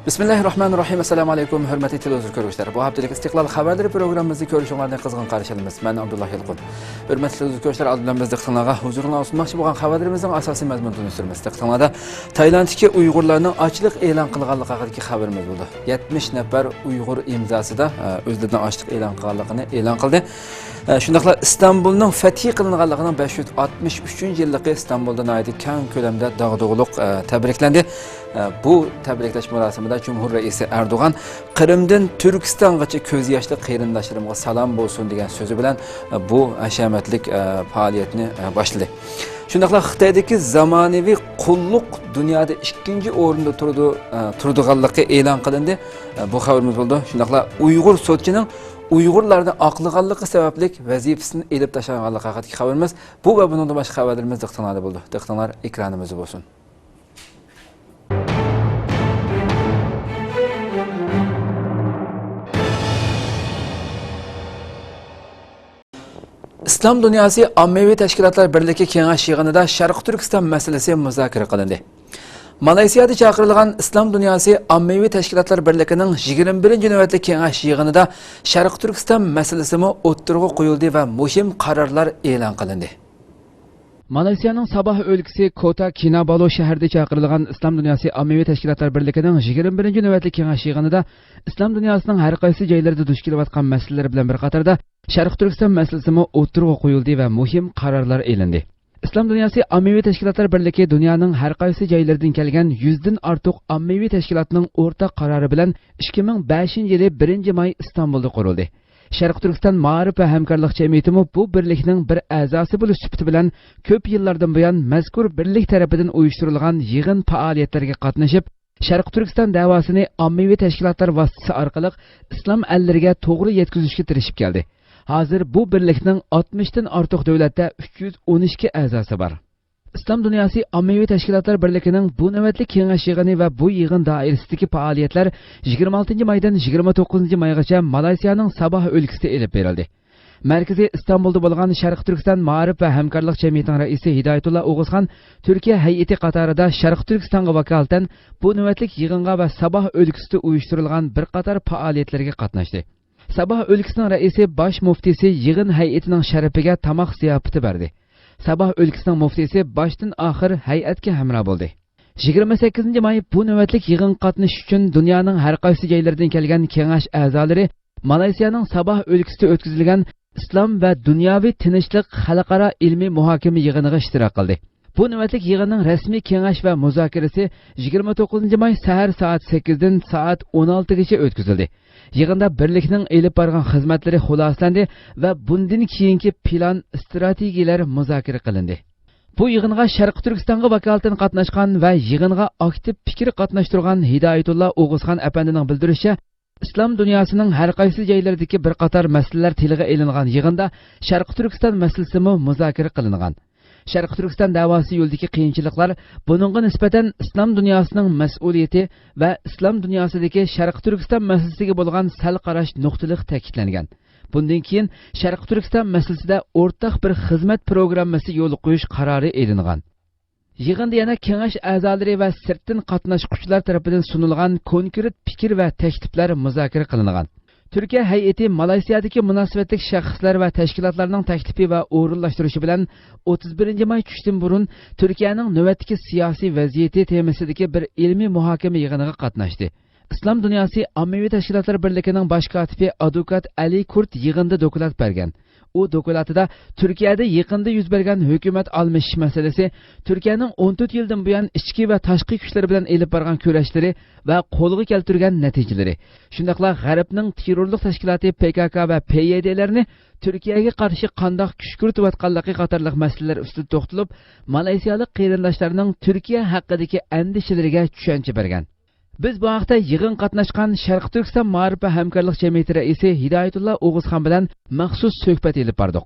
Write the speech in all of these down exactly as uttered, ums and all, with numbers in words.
بىسمىللاھىررەھمانىررەھىم. ئەسسالامۇ ئەلەيكۇم، ھۆرمەتلىك تېلېۋىزور كۆرگۈچىلەر. بۇ ھەپتىلىك ئىستىقلال خەۋەرلىرى پروگراممىمىزنى كۆرۈشۈڭلارنى قىزغىن قارشى ئالىمىز. مەن ئابدۇللا يالقۇن. ھۆرمەتلىك تېلېۋىزور كۆرگۈچىلەر، ئالدىن بىلەن بىز دىققىتىڭلارغا ھۇزۇرۇڭلارغا سۇنماقچى بولغان خەۋەرلىرىمىزنىڭ ئاساسىي مەزمۇنىنى تونۇشتۇرىمىز. دىققىتىڭلاردا تايلاندتىكى ئۇيغۇرلارنىڭ ئاچلىق ئېلان قىلغانلىقى ھەققىدىكى خەۋىرىمىز بولىدۇ. يەتمىش نەپەر ئۇيغۇر ئىمزاسىدا، ئە، ئۆزلىرىنىڭ ئاچلىق ئېلان قىلغانلىقىنى ئېلان قىلدى. ئە، شۇنداقلا ئىستانبۇلنىڭ فەتھى قىلىنغانلىقىنىڭ بەش يۈز ئاتمىش ئۈچىنچى يىللىقى ئىستانبۇلدا ناھايىتى كەڭ كۆلەمدە داغدۇغىلىق، ئە، تەبرىكلەندى. ئە، بۇ تەبرىكلەش مۇراسىمىدا جۇمھۇر رەئىسى ئەردوغان «قىرىمدىن تۈركىستانغىچە كۆز ياشلىق قېرىنداشلىرىمغا سالام بولسۇن» دېگەن سۆزى بىلەن، ئە، بۇ ھەشەمەتلىك، ئە، پائالىيەتنى، ئە، باشلىدى. شۇنداقلا خىتايدىكى زامانىۋى قۇللۇق دۇنيادا ئىككىنچى ئورۇندا تۇرىدۇ، ئە، تۇرىدىغانلىقى ئېلان قىلىندى. ئە، بۇ خەۋىرىمىز بولىدۇ. شۇنداقلا ئۇيغۇر سوتچىنىڭ ئۇيغۇرلارنى ئاقلىغانلىقى سەۋەبلىك ۋەزىپىسىدىن ئېلىپ تاشلانغانلىقى ھەققىدىكى خەۋىرىمىز. بۇ ۋە بۇنىڭدىن باشقا خەۋەرلىرىمىز دىققىتىڭلاردا بولىدۇ. دىققىتىڭلار ئېكرانىمىزدا بولسۇن. ئىسلام دۇنياسى ئاممىۋى تەشكىلاتلار بىرلىكى كېڭەش يىغىنىدا شەرقىي تۈركىستان مەسىلىسى مۇزاكىرە قىلىندى. مالايسىيادا چاقىرىلغان ئىسلام دۇنياسى ئاممىۋى تەشكىلاتلار بىرلىكىنىڭ يىگىرمە بىرىنچى نۆۋەتلىك كېڭەش يىغىنىدا شەرقىي تۈركىستان مەسىلىسىمۇ ئوتتۇرىغا قويۇلدى ۋە مۇھىم قارارلار ئېلان قىلىندى. مالايسىيانىڭ ساباھ ئۆلكىسى كوتا كىنابالو شەھىرىدە چاقىرىلغان ئىسلام دۇنياسى ئاممىۋى تەشكىلاتلار بىرلىكىنىڭ يىگىرمە بىرىنچى نۆۋەتلىك كېڭەش يىغىنىدا ئىسلام دۇنياسىنىڭ ھەر قايسى جايلىرىدا دۇچ كېلىۋاتقان مەسىلىلەر بىلەن بىر قاتاردا شەرقىي تۈركىستان مەسىلىسىمۇ ئوتتۇرىغا قويۇلدى ۋە مۇھىم قارارلار ئېلىندى. ئىسلام دۇنياسى ئاممىۋى تەشكىلاتلار بىرلىكى دۇنيانىڭ ھەر قايسى جايلىرىدىن كەلگەن يۈزدىن ئارتۇق ئاممىۋى تەشكىلاتنىڭ ئورتاق قارارى بىلەن ئىككى مىڭ بەشىنچى يىلى بىرىنچى ماي ئىستانبۇلدا قۇرۇلدى. شەرقىي تۈركىستان مائارىپ ۋە ھەمكارلىق جەمئىيىتىمۇ بۇ بىرلىكنىڭ بىر ئەزاسى بولۇش سۈپىتى بىلەن كۆپ يىللاردىن بۇيان مەزكۇر بىرلىك تەرىپىدىن ئۇيۇشتۇرۇلغان يىغىن پائالىيەتلىرىگە قاتنىشىپ، شەرقىي تۈركىستان دەۋاسىنى ئاممىۋى تەشكىلاتلار ۋاسىتىسى ئارقىلىق ئىسلام ئەللىرىگە توغرا يەتكۈزۈشكە تىرىشىپ كەلدى. ھازىر بۇ بىرلىكنىڭ ئاتمىشتىن ئارتۇق دۆلەتتە ئۈچ يۈز ئون ئىككى ئەزاسى بار. ئىسلام دۇنياسى ئاممىۋى تەشكىلاتلار بىرلىكىنىڭ بۇ نۆۋەتلىك كېڭەش يىغىنى ۋە بۇ يىغىن دائىرىسىدىكى پائالىيەتلەر يىگىرمە ئالتىنچى مايدىن يىگىرمە توققۇزىنچى مايغىچە مالايسىيانىڭ ساباھ ئۆلكىسىدە ئېلىپ بېرىلدى. مەركىزى ئىستانبۇلدا بولغان شەرقىي تۈركىستان مائارىپ ۋە ھەمكارلىق جەمئىيىتىنىڭ رەئىسى ھىدايەتۇللا ئوغۇزخان تۈركىيە ھەيئىتى قاتارىدا شەرقىي تۈركىستانغا ۋاكالىتەن بۇ نۆۋەتلىك يىغىنغا ۋە ساباھ ئۆلكىسىدە ئۇيۇشتۇرۇلغان بىر قاتار پائالىيەتلەرگە قاتناشتى. ساباھ ئۆلكىسىنىڭ رەئىسى باش مۇفتىسى يىغىن ھەيئىتىنىڭ شەرىپىگە تاماق زىياپىتى بەردى. ساباھ ئۆلكىسىنىڭ مۇفتىسى باشتىن ئاخىر ھەيئەتكە ھەمراھ بولدى. يىگىرمە سەككىزىنچى ماي بۇ نۆۋەتلىك يىغىنغا قاتنىشىش ئۈچۈن دۇنيانىڭ ھەر قايسى جايلىرىدىن كەلگەن كېڭەش ئەزالىرى مالايسىيانىڭ ساباھ ئۆلكىسىدە ئۆتكۈزۈلگەن ئىسلام ۋە دۇنياۋى تىنچلىق خەلقئارا ئىلمىي مۇھاكىمە يىغىنىغا ئىشتىراك قىلدى. بۇ نۆۋەتلىك يىغىننىڭ رەسمىي كېڭەش ۋە مۇزاكىرىسى يىگىرمە توققۇزىنچى ماي سەھەر سائەت سەككىزدىن سائەت ئون ئالتىگىچە ئۆتكۈزۈلدى. يىغىندا بىرلىكنىڭ ئېلىپ بارغان خىزمەتلىرى خۇلاسىلەندى ۋە بۇندىن كېيىنكى پىلان، ئىستراتېگىيەلەر مۇزاكىرە قىلىندى. بۇ يىغىنغا شەرقىي تۈركىستانغا ۋاكالىتەن قاتناشقان ۋە يىغىنغا ئاكتىپ پىكىر قاتناشتۇرغان ھىدايەتۇللا ئوغۇزخان ئەپەندىنىڭ بىلدۈرۈشىچە، ئىسلام دۇنياسىنىڭ ھەر قايسى جايلىرىدىكى بىر قاتار مەسىلىلەر تىلغا ئېلىنغان يىغىندا شەرقىي تۈركىستان مەسىلىسىمۇ مۇزاكىرە قىلىنغان. شەرقىي تۈركىستان دەۋاسى يولىدىكى قىيىنچىلىقلار، بۇنىڭغا نىسبەتەن ئىسلام دۇنياسىنىڭ مەسئۇلىيىتى ۋە ئىسلام دۇنياسىدىكى شەرقىي تۈركىستان مەسىلىسىگە بولغان سەل قاراش نۇقتىلىق تەكىتلەنگەن. بۇندىن كېيىن شەرقىي تۈركىستان مەسىلىسىدە ئورتاق بىر خىزمەت پروگراممىسى يولغا قويۇش قارارى ئېلىنغان. يىغىندا يەنە كېڭەش ئەزالىرى ۋە سىرتتىن قاتناشقۇچىلار تەرىپىدىن سۇنۇلغان كونكرېت پىكىر ۋە تەكلىپلەر مۇزاكىرە قىلىنغان. تۈركىيە ھەيئىتى مالايسىيادىكى مۇناسىۋەتلىك شەخسلەر ۋە تەشكىلاتلارنىڭ تەكلىپى ۋە ئورۇنلاشتۇرۇشى بىلەن ئوتتۇز بىرىنچى ماي چۈشتىن بۇرۇن تۈركىيەنىڭ نۆۋەتتىكى سىياسىي ۋەزىيىتى تېمىسىدىكى بىر ئىلمىي مۇھاكىمە يىغىنىغا قاتناشتى. ئىسلام دۇنياسى ئاممىۋى تەشكىلاتلار بىرلىكىنىڭ باش كاتىپى ئادۋوكات ئەلى كۇرت يىغىندا دوكلات بەرگەن. ئۇ دوكلاتىدا تۈركىيەدە يېقىندا يۈز بەرگەن ھۆكۈمەت ئالمىشىش مەسىلىسى، تۈركىيەنىڭ ئون تۆت يىلدىن بۇيان ئىچكى ۋە تاشقى كۈچلىرى بىلەن ئېلىپ بارغان كۈرەشلىرى ۋە قولغا كەلتۈرگەن نەتىجىلىرى، شۇنداقلا غەربنىڭ تېررورلۇق تەشكىلاتى پى كاكا ۋە پى يە دېلەرنى تۈركىيەگە قارشى قانداق كۈشكۈرتۈۋاتقانلىقى قاتارلىق مەسىلىلەر ئۈستىدە توختىلىپ، مالايسىيالىق قېرىنداشلارنىڭ تۈركىيە ھەققىدىكى ئەندىشىلىرىگە چۈشەنچە بەرگەن. بىز بۇ ھەقتە يىغىنغا قاتناشقان شەرقىي تۈركىستان مائارىپ ۋە ھەمكارلىق جەمئىيىتى رەئىسى ھىدايەتۇللا ئوغۇزخان بىلەن مەخسۇس سۆھبەت ئېلىپ باردۇق.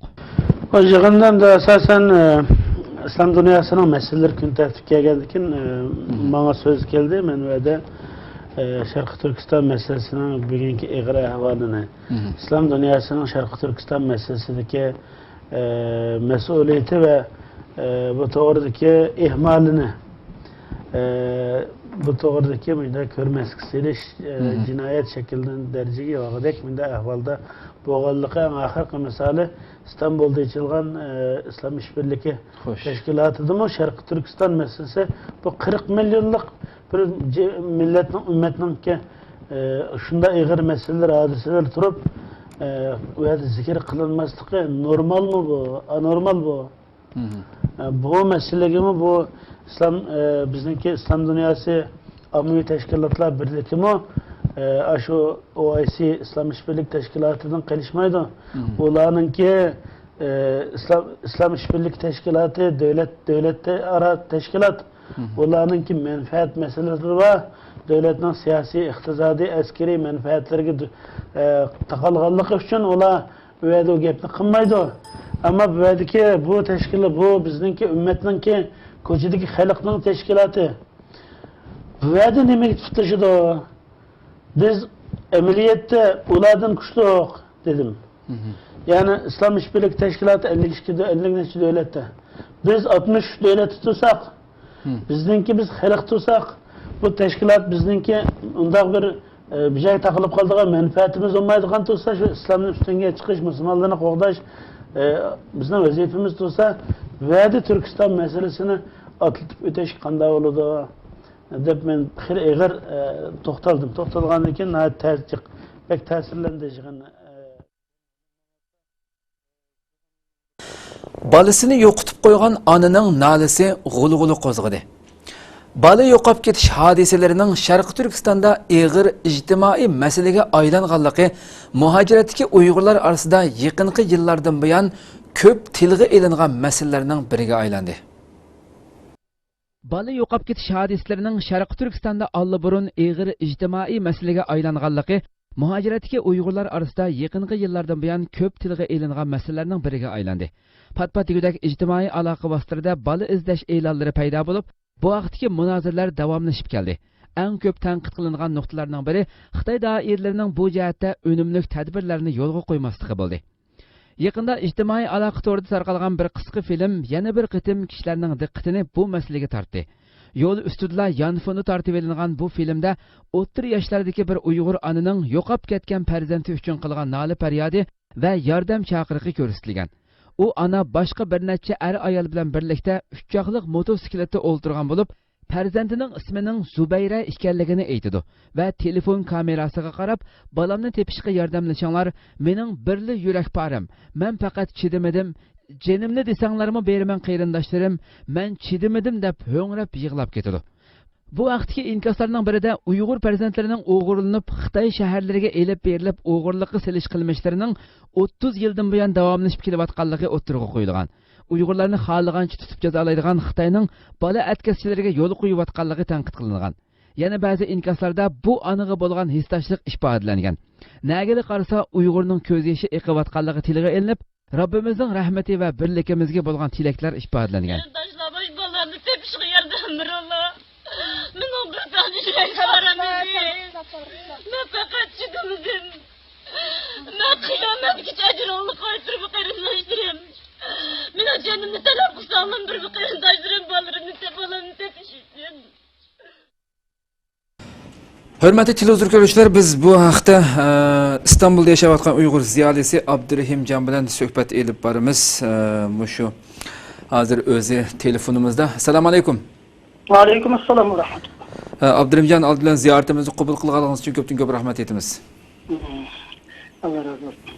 بۇ يىغىندا ئەمدى ئاساسەن، ئە، ئىسلام دۇنياسىنىڭ مەسىلىلىرى كۈن تەرتىپكە كەلگەندىن كېيىن، ئە، ماڭا سۆز كەلدى. مەن ئۇ يەردە، ئە، شەرقىي تۈركىستان مەسىلىسىنىڭ بۈگۈنكى ئېغىر ئەھۋالىنى، ئىسلام دۇنياسىنىڭ شەرقىي تۈركىستان مەسىلىسىدىكى ئە، مەسئۇلىيىتى ۋە، ئە، بۇ توغرىدىكى ئىھمالىنى، ئە، بۇ توغرىدىكى مۇنداق كۆرمەسكە سېلىش، ئە، مھم. جىنايەت شەكىللىنىدىغۇدەك مۇنداق ئەھۋالدا بولغانلىقى. ئەڭ ئاخىرقى مىسالى ئىستانبۇلدا ئېچىلغان، ئە، ئىسلام ئىشبىرلىكى خوش. تەشكىلاتىدىمۇ شەرقىي تۈركىستان مەسىلىسى، بۇ قىرىق مىليونلۇق بىر جە-، مىللەتنىڭ، ئۈممەتنىڭكى، ئە، شۇنداق ئېغىر مەسىلىلەر، ھادىسىلەر تۇرۇپ، ئە، ئۇ يەردە زىكىر قىلىنماسلىقى نورمالمۇ بۇ؟ ئانورمال بۇ؟ مھم. ئە، بۇ مەسىلىگىمۇ بۇ ئىسلام، ئە، بىزنىڭكى ئىسلام دۇنياسى ئاممىۋى تەشكىلاتلار بىرلىكىمۇ، ئە، ئاشۇ ئو ئاي سى ئىسلام ئىشبىرلىك تەشكىلاتىدىن قېلىشمايدۇ. مھم. ئۇلارنىڭكى، ئە، ئىسلام، ئىسلام ئىشبىرلىك تەشكىلاتى دۆلەت، دۆلەت ئارا تەشكىلات. مھم. ئۇلارنىڭكى مەنپەئەت مەسىلىلىرى بار. دۆلەتنىڭ سىياسىي، ئىقتىسادىي، ئەسكىرىي مەنپەئەتلىرىگە دۇ-، ئە، تاقالغانلىقى ئۈچۈن ئۇلار ئۇ يەردە ئۇ گەپنى قىلمايدۇ. ئەمما بۇ يەردىكى بۇ تەشكىلات، بۇ بىزنىڭكى ئۈممەتنىڭكى، كوچىدىكى خەلقنىڭ تەشكىلاتى. بۇ يەردە نېمىگە پۇتلىشىدۇ؟ بىز ئەمەلىيەتتە ئۇلاردىن كۈچلۈك، دېدىم. مھم. يەنى ئىسلام ئىشبىرلىكى تەشكىلاتى ئەللىك ئىككى دۆ-، ئەللىك نەچچە دۆلەتتە. بىز ئاتمىش ئۈچ دۆلەتتە تۇرساق، مم. بىزنىڭكى، بىز خەلق تۇرساق، بۇ تەشكىلات بىزنىڭكى ئۇنداق بىر، ئە، بىر جايغا تاقىلىپ قالىدىغان، مەنپەئەتىمىز بولمايدىغان تۇرسا، شۇ ئىسلامنى ئۈستۈنگە چىقىش، مۇسۇلمانلارنى قوغداش، ئە، بىزنىڭ ۋەزىپىمىز تۇرسا، بۇ يەردە تۈركىستان مەسىلىسىنى ئاتلىتىپ ئۆتۈش قانداق بولىدۇ دەپ مەن خېلى ئېغىر، ئە، توختالدىم. توختالغاندىن كېيىن ناھايىتى تەس-، بەك تەسىرلەندى يىغىن، ئە، بالىسىنى يوقىتىپ قويغان ئانىنىڭ نالىسى غۇلغۇلا قوزغىدى. بالا يوقاپ كېتىش ھادىسىلىرىنىڭ شەرقىي تۈركىستاندا ئېغىر ئىجتىمائىي مەسىلىگە ئايلانغانلىقى مۇھاجىرەتتىكى ئۇيغۇرلار ئارىسىدا يېقىنقى يىللاردىن بۇيان كۆپ تىلغا ئېلىنغان مەسىلىلەرنىڭ بىرىگە ئايلاندى. بالا يوقاپ كېتىش ھادىسىلىرىنىڭ شەرقىي تۈركىستاندا ئاللىبۇرۇن ئېغىر ئىجتىمائىي مەسىلىگە ئايلانغانلىقى مۇھاجىرەتتىكى ئۇيغۇرلار ئارىسىدا يېقىنقى يىللاردىن بۇيان كۆپ تىلغا ئېلىنغان مەسىلىلەرنىڭ بىرىگە ئايلاندى. پات-پات دېگۈدەك ئىجتىمائىي ئالاقە ۋاسىتىلىرىدە بالا ئىزدەش ئېلانلىرى پەيدا بولۇپ، بۇ ھەقتىكى مۇنازىرىلەر داۋاملىشىپ كەلدى. ئەڭ كۆپ تەنقىد قىلىنغان نۇقتىلارنىڭ بىرى خىتاي دائىرىلىرىنىڭ بۇ جەھەتتە ئۈنۈملۈك تەدبىرلەرنى يولغا قويماسلىقى بولدى. يېقىندا ئىجتىمائىي ئالاقە تورىدا تارقالغان بىر قىسقا فىلىم يەنە بىر قېتىم كىشىلەرنىڭ دىققىتىنى بۇ مەسىلىگە تارتتى. يول ئۈستىدىلا يانفوندا تارتىۋېلىنغان بۇ فىلىمدە ئوتتۇرا ياشلاردىكى بىر ئۇيغۇر ئانىنىڭ يوقاپ كەتكەن پەرزەنتى ئۈچۈن قىلغان نالە-پەريادى ۋە ياردەم چاقىرىقى كۆرسىتىلگەن. ئۇ ئانا باشقا بىر نەچچە ئەر-ئايال بىلەن بىرلىكتە ئۈچ چاقلىق موتوسىكلىتتا ئولتۇرغان بولۇپ، پەرزەنتىنىڭ ئىسمىنىڭ زۇبەيرە ئىكەنلىكىنى ئېيتىدۇ ۋە تېلېفون كامېراسىغا قاراپ، بالامنى تېپىشقا ياردەملىشىڭلار، مېنىڭ بىرلا يۈرەك پارەم، مەن پەقەت چىدىمىدىم، جېنىمنى دېسەڭلارمۇ بېرىمەن قېرىنداشلىرىم، مەن چىدىمىدىم دەپ ھۆڭرەپ يىغلاپ كېتىدۇ. بۇ ھەقتىكى ئىنكاسلارنىڭ بىرىدە ئۇيغۇر پەرزەنتلىرىنىڭ ئوغرىلىنىپ خىتاي شەھەرلىرىگە ئېلىپ بېرىلىپ ئوغرىلىققا سېلىش قىلمىشلىرىنىڭ ئوتتۇز يىلدىن بۇيان داۋاملىشىپ كېلىۋاتقانلىقى ئوتتۇرىغا قويۇلغان. ئۇيغۇرلارنى خالىغانچە تۇتۇپ جازالايدىغان خىتاينىڭ بالا ئەتكەسچىلىرىگە يول قويۇۋاتقانلىقى تەنقىد قىلىنغان. يەنە بەزى ئىنكاسلاردا بۇ ئانىغا بولغان ھېسداشلىق ئىپادىلەنگەن. نەگىلا قارىسا ئۇيغۇرنىڭ كۆز يېشى ئېقىۋاتقانلىقى تىلغا ئېلىنىپ، رەببىمىزنىڭ رەھمىتى ۋە بىرلىكىمىزگە بولغان تىلەكلەر ئىپادىلەنگەن. قېرىنداشلار، مانا شۇ بالىلارنى تېپىشقا ياردەم بېرىڭلار. مېنىڭ بىر دانە يۈرەك پارەم ئىدى. مەن پەقەت چىدىمىدىم. مەن قىيامەتكىچە ئەجرىڭلارنى قايتۇرۇپ، قېرىنداشلىرىم. مېنىڭ جېنىمنى تەلەپ قىلساڭلار، بىر قېرىنداشلىرىم بالىلىرىمنى تېپ-، بالامنى تېپىش ئۈچۈن. ھۆرمەتلىك تېلېۋىزور كۆرۈشلەر، بىز بۇ ھەقتە، ئە، ئىستانبۇلدا ياشاۋاتقان ئۇيغۇر زىيالىيسى ئابدۇرېھىمجان بىلەن سۆھبەت ئېلىپ بارىمىز. ئە، مۇشۇ ھازىر ئۆزى تېلېفونىمىزدا. ئەسسالامۇ ئەلەيكۇم. ۋەئەلەيكۇم ئەسسالام ۋە رەھمەتۇللا. ئە، ئابدۇرېھىمجان، ئالدى بىلەن زىيارىتىمىزنى قوبۇل قىلغانلىقىڭىز ئۈچۈن كۆپتىن كۆپ رەھمەت ئېيتىمىز. ئاللا رازى بولسۇن.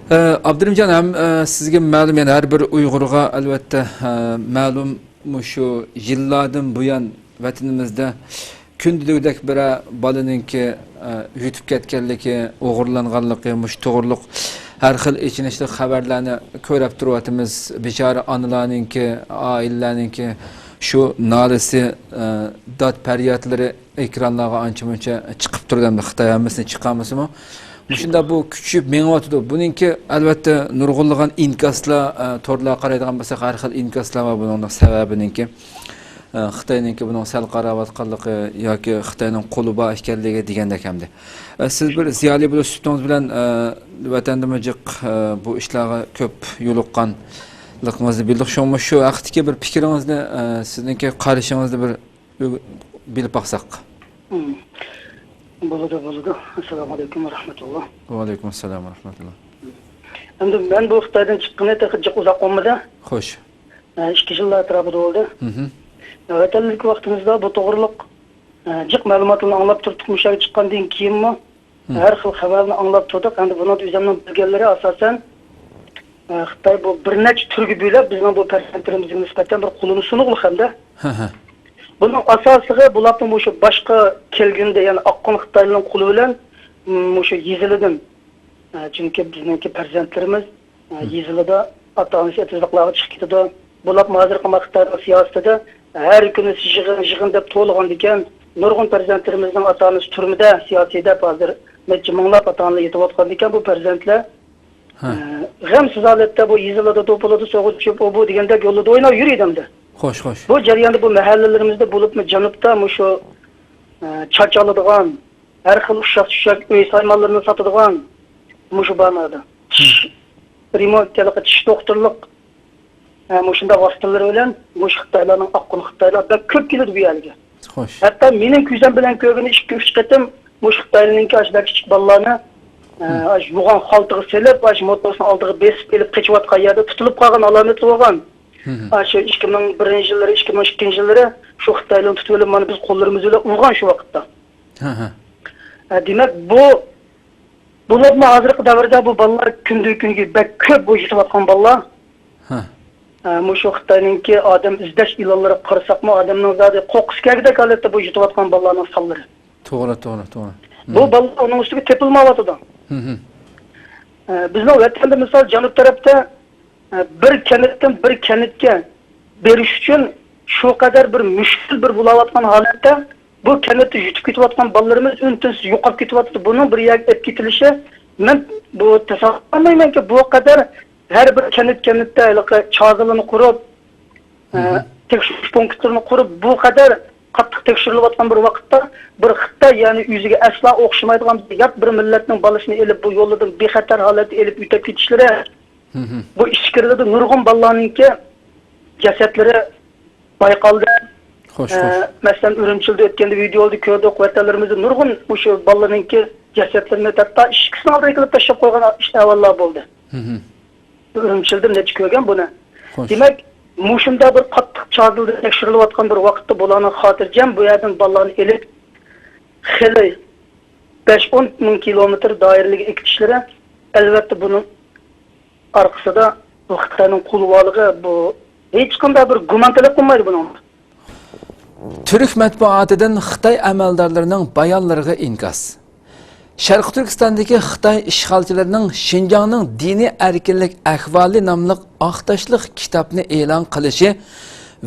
ئە، ئابدۇرېھىمجان، ھەم، ئە، سىزگە مەلۇم، يەنى ھەر بىر ئۇيغۇرغا ئەلۋەتتە، ئە، مەلۇم، مۇشۇ يىللاردىن بۇيان ۋەتىنىمىزدە كۈندە دېگۈدەك بىرەر بالىنىڭكى، ئە، يىتىپ كەتكەنلىكى، ئوغرىلانغانلىقى، مۇشۇ توغرۇلۇق ھەر خىل ئېچىنىشلىق خەۋەرلەرنى كۆرۈپ تۇرۇۋاتىمىز. بىچارە ئانىلارنىڭكى، ئائىلىلەرنىڭكى شۇ نالىسى، ئە، داد پەريادلىرى ئېكرانلارغا ئانچە-مۇنچە چىقىپ تۇرىدۇ، ئەمدى خىتاي ھەممىسىنى چىقارمىسىمۇ، مۇشۇنداق بۇ كۈچىيىپ مېڭىۋاتىدۇ. بۇنىڭكى ئەلۋەتتە نۇرغۇنلىغان ئىنكاسلار، ئە، تورلارغا قارايدىغان بولساق، ھەر خىل ئىنكاسلار بار بۇنىڭ سەۋەبىنىڭكى. ئە، خىتاينىڭكى بۇنىڭ سەل قاراۋاتقانلىقى ياكى خىتاينىڭ قولى بار ئىكەنلىكى دېگەندەك ئەمدى. ئە، سىز بىر زىيالىي بولۇش سۈپىتىڭىز بىلەن، ئە، ۋەتەندىمۇ جىق، ئە، بۇ ئىشلارغا كۆپ يولۇققانلىقىڭىزنى بىلدۇق. شۇڭا شۇ ھەقتىكى بىر پىكرىڭىزنى، ئە، سىزنىڭكى قارىشىڭىزنى بىر ئۆ-، بىلىپ باقساق. مم. بولىدۇ، بولىدۇ. ئەسسالامۇ ئەلەيكۇم ۋە رەھمەتۇللا. ۋەئەلەيكۇم ئەسسالام ۋە رەھمەتۇللا. ئەمدى مەن بۇ خىتايدىن چىققىنى تېخى جىق ئۇزاق بولمىدى. خوش. ئە، ئىككى يىللار ئەتراپىدا بولدى. مھم. ۋەتەندىكى ۋاقتىمىزدا بۇ توغرىلىق، ئە، جىق مەلۇماتلارنى ئاڭلاپ تۇرۇپ، مۇشۇ يەرگە چىققاندىن كېيىنمۇ ھە. ھەر خىل خەۋەرنى ئاڭلاپ تۇردۇق. ئەمدى بۇنىڭدا ئۆزۈمنىڭ بىلگەنلىرى ئاساسەن، ئە، خىتاي بۇ بىر نەچچە تۈرگە بۆلۈپ، بىزنىڭ بۇ پەرزەنتلىرىمىزگە نىسبەتەن بىر قولىنى سۇنۇقلۇق ھەمدە ھە، ھە. بۇنىڭ ئاساسلىقى بولۇپمۇ مۇشۇ باشقا كەلگۈندە، يەنى ئاققۇن خىتايلارنىڭ قولى بىلەن، م، مۇشۇ يېزىلىدىن، ئە، چۈنكى بىزنىڭكى پەرزەنتلىرىمىز، ئە، ھە. يېزىلىدا ئاتا-ئانىسى ئېتىزلىقلارغا چىقىپ كېتىدۇ. بولۇپمۇ ھازىرقى ۋاقىتتا خىتاينىڭ سىياسىتىدە ھەر كۈنى يىغىن، يىغىن دەپ تولغاندىكەن، نۇرغۇن پەرزەنتلىرىمىزنىڭ ئاتا-ئانىسى تۈرمىدە، سىياسىي دەپ ھازىر نەچچە مىڭلاپ ئاتا-ئانىلار يېتىۋاتقاندىكەن، بۇ پەرزەنتلەر، ھە. ئە، غەمسىز ھالەتتە بۇ يېزىلاردا توپىلادا سوغۇق چۈشۈپ، ئۇ بۇ دېگەندەك يوللاردا ئويناپ يۈرىدۇ ئەمدى. خوش، خوش. بۇ جەرياندا بۇ مەھەللىلىرىمىزدە بولۇپمۇ جەنۇبتا مۇشۇ، ئە، چاچ ئالىدىغان، ھەر خىل ئۇششاق-چۈششەك ئۆي سايمانلىرىنى ساتىدىغان مۇشۇ بانادا. چىش رېمونت، ھېلىقى چىش دوختۇرلۇق، ھە، مۇشۇنداق ۋاسىتىلىرى بىلەن مۇشۇ خىتايلارنىڭ، ئاققۇن خىتايلار بەك كۆپ كېلىدۇ بۇ يەرگە. خوش. ھەتتا مېنىڭ كۆزۈم بىلەن كۆرگىنى ئىككى-ئۈچ قېتىم مۇشۇ خىتايلارنىڭكى ئاشۇنداق كىچىك بالىلارنى، ھە، ھە. ئاشۇ يوغان خالتىغا سېلىپ، ئاشۇ موتورسىنىڭ ئالدىغا بېسىپ ئېلىپ قېچىۋاتقان يەردە تۇتۇلۇپ قالغان ئالامەتلىرى بولغان. ھە، ھە. ئاشۇ ئىككى مىڭ بىرىنچى يىللىرى، ئىككى مىڭ ئىككىنچى يىللىرى شۇ خىتايلارنى تۇتۇۋېلىپ، مانا بىز قوللىرىمىز بىلەن ئۇرغان شۇ ۋاقىتتا. ھە، ھە. ئە، دېمەك، بۇ، بولۇپمۇ ھازىرقى دەۋردە بۇ بالىلار كۈندىن-كۈنگە بەك كۆپ بۇ يېتىۋاتقان بالىلار. ھە. ئە، مۇشۇ خىتاينىڭكى ئادەم ئىزدەش ئېلانلىرىغا قارىساقمۇ، ئادەمنىڭ زادى قورقۇسى كەلگۈدەك ھالەتتە بۇ يېتىۋاتقان بالىلارنىڭ سانلىرى. توغرا، توغرا، توغرا. بۇ ھىم. بالىلار ئۇنىڭ ئۈستىگە تېپىلمايۋاتىدۇ. ھىم، ھىم. ئە، بىزنىڭ ۋەتەندە، مىسال، جەنۇب تەرەپتە، ئە، بىر كەنتتىن بىر كەنتكە بېرىش ئۈچۈن شۇ قەدەر بىر مۈشكۈل بىر بولاۋاتقان ھالەتتە، بۇ كەنتتە يىتىپ كېتىۋاتقان بالىلىرىمىز ئۈن-تىنسىز يوقاپ كېتىۋاتىدۇ. بۇنىڭ بىر يەرگە ئېلىپ كېتىلىشى، مەن بۇ تەسەۋۋۇر قىلالمايمەنكى، بۇ قەدەر ھەر بىر كەنت، كەنتتە ھېلىقى چازىلىنى قۇرۇپ، ئە، مھم. تەكشۈرۈش پونكىتلىرىنى قۇرۇپ، بۇ قەدەر قاتتىق تەكشۈرۈلۈۋاتقان بىر ۋاقىتتا، بىر خىتاي، يەنى ئۆزىگە ئەسلا ئوخشىمايدىغان بىر يات بىر مىللەتنىڭ بالىسىنى ئېلىپ، بۇ يولدىن بىخەتەر ھالەتتە ئېلىپ ئۆتۈپ كېتىشلىرى، مھم. بۇ ئىچكىرىلەردە نۇرغۇن بالىلارنىڭكى جەسەتلىرى بايقالدى. خوش، ئە، خوش. مەسىلەن، ئۈرۈمچىدە ئۆتكەندە ۋىدېئودا كۆردۇق، ۋەتەنلىرىمىزدە نۇرغۇن مۇشۇ بالىلارنىڭكى جەسەتلىرىنى ھەتتا ئىشىكىسىنىڭ ئالدىغا كېلىپ تاشلاپ قويغان ئىش ئەھۋاللار بولدى. مھم. ئۈرۈمچىدە نەچچە كۆرگەن بۇنى. خوش. دېمەك، مۇشۇنداق بىر قاتتىق چازىلىدا تەكشۈرۈلۈۋاتقان بىر ۋاقىتتا بۇلارنىڭ خاتىرجەم بۇ يەردىن بالىلارنى ئېلىپ، خېلى بەش-ئون مىڭ كىلومېتىر دائىرىلىككە ئېكىتىشلىرى، ئەلۋەتتە، بۇنىڭ ئارقىسىدا بۇ خىتاينىڭ قولى بارلىقى، بۇ ھېچقانداق بىر گۇمان تەلەپ قىلمايدۇ بۇنىڭغا. تۈرك مەتبۇئاتىدىن خىتاي ئەمەلدارلىرىنىڭ بايانلىرىغا ئىنكاس. شەرقىي تۈركىستاندىكى خىتاي ئىشغالچىلىرىنىڭ شىنجاڭنىڭ دىنىي ئەركىنلىك ئەھۋالى ناملىق ئاق تاشلىق كىتابنى ئېلان قىلىشى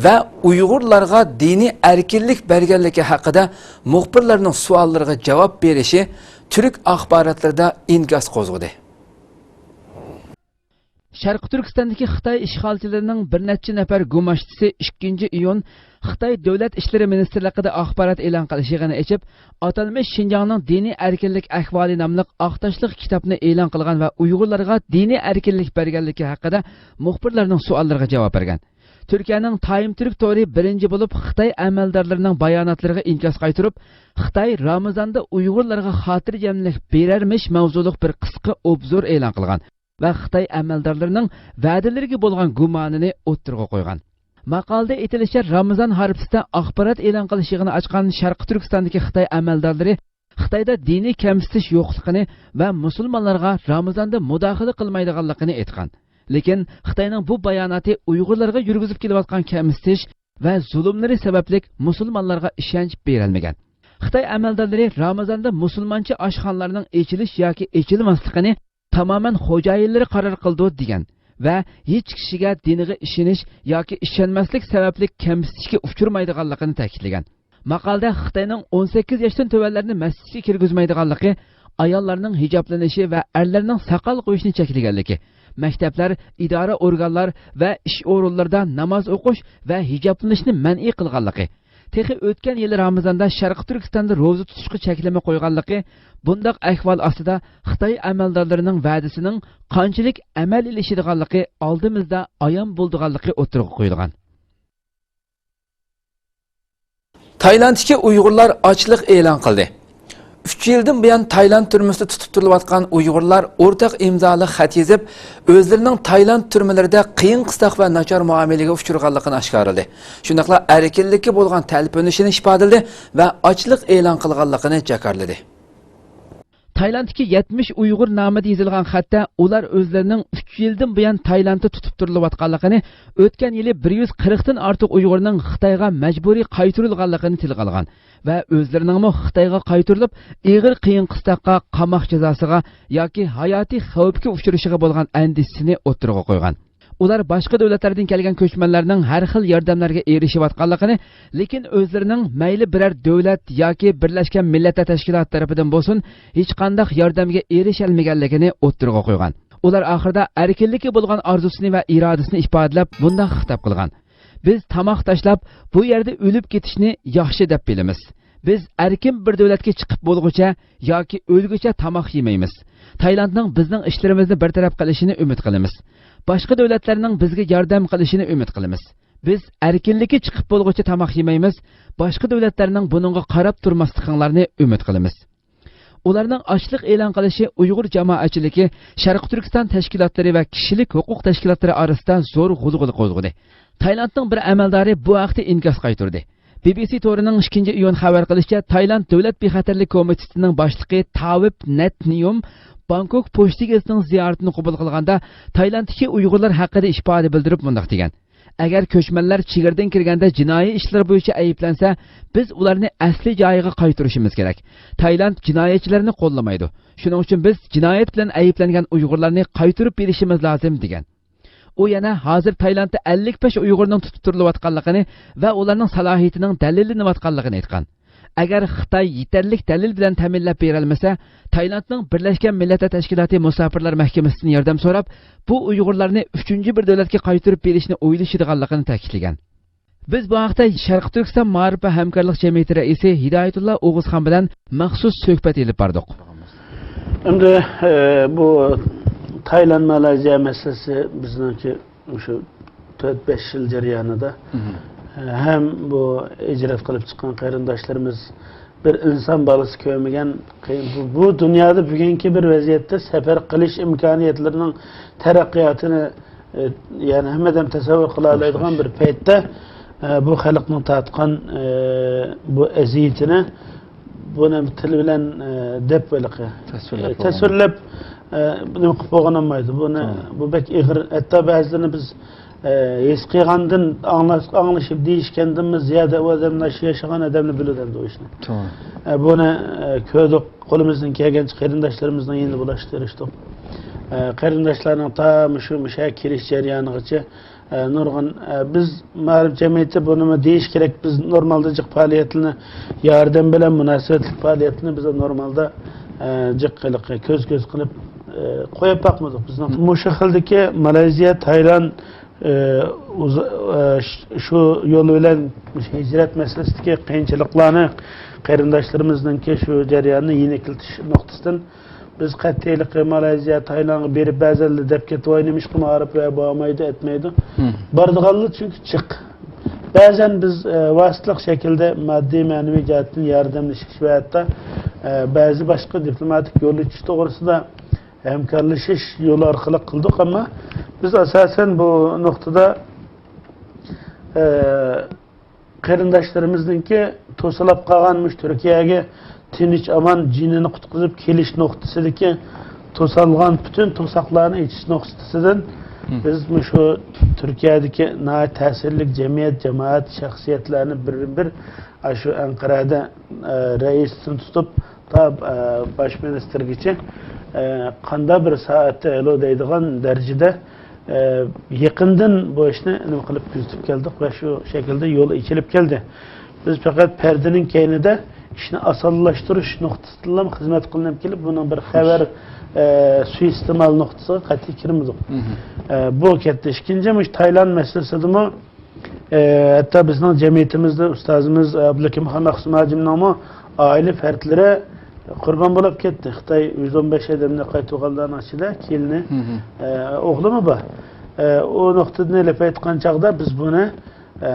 ۋە ئۇيغۇرلارغا دىنىي ئەركىنلىك بەرگەنلىكى ھەققىدە مۇخبىرلارنىڭ سوئاللىرىغا جاۋاب بېرىشى تۈرك ئاخباراتلىرىدا ئىنكاس قوزغىدى. شەرقىي تۈركىستاندىكى خىتاي ئىشغالچىلىرىنىڭ بىر نەچچە نەپەر گۇماشتىسى ئىككىنچى ئىيۇن خىتاي دۆلەت ئىشلىرى مىنىستىرلىقىدا ئاخبارات ئېلان قىلىش يىغىنى ئېچىپ، ئاتالمىش شىنجاڭنىڭ دىنىي ئەركىنلىك ئەھۋالى ناملىق ئاق تاشلىق كىتابنى ئېلان قىلغان ۋە ئۇيغۇرلارغا دىنىي ئەركىنلىك بەرگەنلىكى ھەققىدە مۇخبىرلارنىڭ سوئاللىرىغا جاۋاب بەرگەن. تۈركىيەنىڭ تايم تۈرك تورى بىرىنچى بولۇپ خىتاي ئەمەلدارلىرىنىڭ باياناتلىرىغا ئىنكاس قايتۇرۇپ، خىتاي رامىزاندا ئۇيغۇرلارغا خاتىرجەملىك بېرەرمىش ماۋزۇلۇق بىر قىسقا ئوبزور ئېلان قىلغان ۋە خىتاي ئەمەلدارلىرىنىڭ ۋەدىلىرىگە بولغان گۇمانىنى ئوتتۇرىغا قويغان. ماقالىدە ئېيتىلىشىچە، رامىزان ھارپىسىدا ئاخبارات ئېلان قىلىش يىغىنى ئاچقان شەرقىي تۈركىستاندىكى خىتاي ئەمەلدارلىرى خىتايدا دىنىي كەمسىتىش يوقلۇقىنى ۋە مۇسۇلمانلارغا رامىزاندا مۇداخىلە قىلمايدىغانلىقىنى ئېيتقان. لېكىن خىتاينىڭ بۇ باياناتى ئۇيغۇرلارغا يۈرگۈزۈپ كېلىۋاتقان كەمسىتىش ۋە زۇلۇملىرى سەۋەبلىك مۇسۇلمانلارغا ئىشەنچ بېرەلمىگەن. خىتاي ئەمەلدارلىرى رامىزاندا مۇسۇلمانچە ئاشخانىلارنىڭ ئېچىلىش ياكى ئېچىلماسلىقىنى تامامەن خوجايىنلىرى قارار قىلىدۇ دېگەن ۋە ھېچ كىشىگە دىنىغا ئىشىنىش ياكى ئىشەنمەسلىك سەۋەبلىك كەمسىتىشكە ئۇچرىمايدىغانلىقىنى تەكىتلىگەن. ماقالىدە خىتاينىڭ ئون سەككىز ياشتىن تۆۋەنلەرنى مەسچىتكە كىرگۈزمەيدىغانلىقى، ئاياللارنىڭ ھىجابلىنىشى ۋە ئەرلەرنىڭ ساقال قويۇشىنى چەكلىگەنلىكى، مەكتەپلەر، ئىدارە ئورگانلار ۋە ئىش ئورۇنلىرىدا ناماز ئوقۇش ۋە ھىجابلىنىشنى مەنئى قىلغانلىقى، تېخى ئۆتكەن يىلى رامىزاندا شەرقىي تۈركىستاندا روزا تۇتۇشقا چەكلىمە قويغانلىقى، بۇنداق ئەھۋال ئاستىدا خىتاي ئەمەلدارلىرىنىڭ ۋەدىسىنىڭ قانچىلىك ئەمەلىيلىشىدىغانلىقى ئالدىمىزدا ئايان بولىدىغانلىقى ئوتتۇرىغا قويۇلغان. تايلاندتىكى ئۇيغۇرلار ئاچلىق ئېلان قىلدى. ئۈچ يىلدىن بۇيان تايلاند تۈرمىسىدە تۇتۇپ تۇرۇلۇۋاتقان ئۇيغۇرلار ئورتاق ئىمزالىق خەت يېزىپ، ئۆزلىرىنىڭ تايلاند تۈرمىلىرىدە قىيىن قىستاق ۋە ناچار مۇئامىلىگە ئۇچرىغانلىقىنى ئاشكارىلىدى. شۇنداقلا ئەركىنلىككە بولغان تەلپۈنۈشىنى ئىپادىلىدى ۋە ئاچلىق ئېلان قىلغانلىقىنى جاكارلىدى. تايلاندتىكى يەتمىش ئۇيغۇر نامىدا يېزىلغان خەتتە ئۇلار ئۆزلىرىنىڭ ئۈچ يىلدىن بۇيان تايلاندتا تۇتۇپ تۇرۇلۇۋاتقانلىقىنى، ئۆتكەن يىلى بىر يۈز قىرىقتىن ئارتۇق ئۇيغۇرنىڭ خىتايغا مەجبۇرىي قايتۇرۇلغانلىقىنى تىلغا ئالغان ۋە ئۆزلىرىنىڭمۇ خىتايغا قايتۇرۇلۇپ، ئېغىر قىيىن قىستاققا، قاماق جازاسىغا ياكى ھاياتىي خەۋپكە ئۇچرىشىغا بولغان ئەندىشىسىنى ئوتتۇرىغا قويغان. ئۇلار باشقا دۆلەتلەردىن كەلگەن كۆچمەنلەرنىڭ ھەر خىل ياردەملەرگە ئېرىشىۋاتقانلىقىنى، لېكىن ئۆزلىرىنىڭ مەيلى بىرەر دۆلەت ياكى بىرلەشكەن مىللەتلەر تەشكىلاتى تەرىپىدىن بولسۇن، ھېچقانداق ياردەمگە ئېرىشەلمىگەنلىكىنى ئوتتۇرىغا قويغان. ئۇلار ئاخىرىدا ئەركىنلىككە بولغان ئارزۇسىنى ۋە ئىرادىسىنى ئىپادىلەپ، مۇنداق خىتاب قىلغان: «بىز تاماق تاشلاپ، بۇ يەردە ئۆلۈپ كېتىشنى ياخشى دەپ بىلىمىز. بىز ئەركىن بىر دۆلەتكە چىقىپ بولغۇچە ياكى ئۆلگۈچە تاماق يېمەيمىز. تايلاندنىڭ بىزنىڭ ئىشلىرىمىزنى بىر تەرەپ قىلىشىنى ئۈمىد قىلىمىز. باشقا دۆلەتلەرنىڭ بىزگە ياردەم قىلىشىنى ئۈمىد قىلىمىز. بىز ئەركىنلىككە چىقىپ بولغۇچە تاماق يېمەيمىز. باشقا دۆلەتلەرنىڭ بۇنىڭغا قاراپ تۇرماسلىقىڭلارنى ئۈمىد قىلىمىز.» ئۇلارنىڭ ئاچلىق ئېلان قىلىشى ئۇيغۇر جامائەتچىلىكى، شەرقىي تۈركىستان تەشكىلاتلىرى ۋە كىشىلىك ھوقۇق تەشكىلاتلىرى ئارىسىدا زور غۇلغۇلا قوزغىدى. تايلاندنىڭ بىر ئەمەلدارى بۇ ھەقتە ئىنكاس قايتۇردى. بى بى سى تورىنىڭ ئىككىنچى ئىيۇن خەۋەر قىلىشىچە، تايلاند دۆلەت بىخەتەرلىك كومىتېتىنىڭ باشلىقى تاۋىپ نەتنىيوم بانكوك پوچتا گېزىتىنىڭ زىيارىتىنى قوبۇل قىلغاندا، تايلاندتىكى ئۇيغۇرلار ھەققىدە ئىپادە بىلدۈرۈپ مۇنداق دېگەن: «ئەگەر كۆچمەنلەر چېگرىدىن كىرگەندە جىنايى ئىشلار بويىچە ئەيىبلەنسە، بىز ئۇلارنى ئەسلى جايىغا قايتۇرۇشىمىز كېرەك. تايلاند جىنايەتچىلەرنى قوللىمايدۇ. شۇنىڭ ئۈچۈن بىز جىنايەت بىلەن ئەيىبلەنگەن ئۇيغۇرلارنى قايتۇرۇپ بېرىشىمىز لازىم» دېگەن. ئۇ يەنە ھازىر تايلاندتا ئەللىك بەش ئۇيغۇرنىڭ تۇتۇپ تۇرۇلۇۋاتقانلىقىنى ۋە ئۇلارنىڭ سالاھىيىتىنىڭ دەلىللىنىۋاتقانلىقىنى ئېيتقان. ئەگەر خىتاي يېتەرلىك دەلىل بىلەن تەمىنلەپ بېرەلمىسە، تايلاندنىڭ بىرلەشكەن مىللەتلەر تەشكىلاتى مۇساپىرلار مەھكىمىسىدىن ياردەم سوراپ، بۇ ئۇيغۇرلارنى ئۈچىنچى بىر دۆلەتكە قايتۇرۇپ بېرىشنى ئويلىشىدىغانلىقىنى تەكىتلىگەن. بىز بۇ ھەقتە شەرقىي تۈركىستان مائارىپ ۋە ھەمكارلىق جەمئىيىتى رەئىسى ھىدايەتۇللا ئوغۇزخان بىلەن مەخسۇس سۆھبەت ئېلىپ باردۇق. ئەمدى، ئە، بۇ تايلاند، مالايزىيە مەسىلىسى بىزنىڭكى مۇشۇ تۆت، بەش يىل جەريانىدا، مم. ئە، ھەم بۇ ھىجرەت قىلىپ چىققان قېرىنداشلىرىمىز، بىر ئىنسان بالىسى كۆرمىگەن قىيىن. بۇ، بۇ دۇنيادا بۈگۈنكى بىر ۋەزىيەتتە سەپەر قىلىش ئىمكانىيەتلىرىنىڭ تەرەققىياتىنى، ئە، يەنى ھەممە ئادەم تەسەۋۋۇر قىلالايدىغان بىر پەيتتە، ئە، بۇ خەلقنىڭ تارتقان، ئە، بۇ ئەزىيىتىنى، بۇنى تىل بىلەن، ئە، دەپ ھېلىقى، تەسۋىرلەپ ئە، تەسۋىرلەپ، ئە، نېمە قىلىپ بولغىنى بولمايدۇ. بۇنى، بۇ بەك ئېغىر. ھەتتا بەزىلىرىنى بىز، ئە، ھېس قىلغاندىن، ئاڭلاش-، ئاڭلىشىپ دېيىشكەندىنمۇ زىيادە ئۇ ئادەملەر، شۇ ياشىغان ئادەملەر بىلىدۇ ئەمدى ئۇ ئىشنى. ئە، بۇنى، ئە، كۆردۇق. قولىمىزدىن كەلگەنچە قېرىنداشلىرىمىزنىڭ يېنىدا بولۇشقا تىرىشتۇق. ئە، قېرىنداشلارنىڭ تا مۇشۇ، مۇشۇ يەرگە كېلىش جەريانىغىچە ئە، نۇرغۇن، ئە، بىز مائارىپ جەمئىيىتى بۇنىمۇ دېيىش كېرەك، بىز نورمالدا جىق پائالىيەتلىرىنى، ياردەم بىلەن مۇناسىۋەتلىك پائالىيەتلىرىنى بىز نورمالدا، ئە، جىق ھېلىقى كۆز-كۆز قىلىپ، ئە، قويۇپ باقمىدۇق. بىزنىڭ مۇشۇ خىلدىكى مالايزىيە، تايلاند، ئە، ئۇز-، ئە، ش-، شۇ يول بىلەن ھىجرەت مەسىلىسىدىكى قىيىنچىلىقلارنى، قېرىنداشلىرىمىزنىڭكى شۇ جەرياننى يېنىكلىتىش نۇقتىسىدىن بىز قەتئىيلىقى مالائىزىيە، تايلاندغا بېرىپ، بەزىلەر دەپ كېتىۋاي، نېمىشقا مائارىپ ۋە بارمايدۇ، ئەتمەيدۇ. مم. بارىدىغانلار چۈنكى جىق. بەزەن بىز، ئە، ۋاسىتىلىق شەكىلدە ماددىي، مەنىۋى جەھەتتىن ياردەملىشىش ۋە ھەتتا، ئە، بەزى باشقا دىپلوماتىك يول ئېچىش توغرىسىدا ھەمكارلىشىش يولى ئارقىلىق قىلدۇق، ئەمما بىز ئاساسەن بۇ نۇقتىدا، ئە، قېرىنداشلىرىمىزنىڭكى توسۇلۇپ قالغان مۇشۇ تۈركىيەگە تىنچ ئامان جېنىنى قۇتقۇزۇپ كېلىش نۇقتىسىدىكى توسالغان پۈتۈن توساقلارنى ئېچىش نۇقتىسىدىن، مم، بىز مۇشۇ تۈركىيەدىكى ناھايىتى تەسىرلىك جەمئىيەت، جامائەت، شەخسىيەتلەرنى بىر بىر ئاشۇ ئەنقەرەدە، ئە، رەئىسىدىن تۇتۇپ تا، ئە، باش مىنىستىرگىچە، ئە، قانداق بىر سائەتتە ھالو دەيدىغان دەرىجىدە ئە، يېقىندىن بۇ ئىشنى نېمە قىلىپ كۆزىتىپ كەلدۇق ۋە شۇ شەكىلدە يول ئېچىلىپ كەلدى. بىز پەقەت پەردىنىڭ كەينىدە ئىشنى ئاسانلاشتۇرۇش نۇقتىسىدىنلا خىزمەت قىلىنىپ كېلىپ، بۇنىڭ بىر خەۋەر، ئە، سۇيىئىستېمال نۇقتىسىغا قەتئىي كىرمىدۇق. مم. ئە، بۇ كەتتى. ئىككىنچى، مۇشۇ تايلاند مەسىلىسىدىمۇ، ئە، ھەتتا بىزنىڭ جەمئىيىتىمىزدە ئۇستازىمىز ئابدۇلھەكىم خان مەخسۇم ھاجىمنىڭمۇ ئائىلە پەردلىرى قۇربان بولۇپ كەتتى. خىتاي يۈز ئون بەش ئادەمنى قايتۇرغانلارنىڭ ئىچىدە كېلىنى، مم، ئە، ئوغلىمۇ بار. ئە، ئۇ نۇقتىدىن ئېلىپ ئېيتقان چاغدا بىز بۇنى، ئە،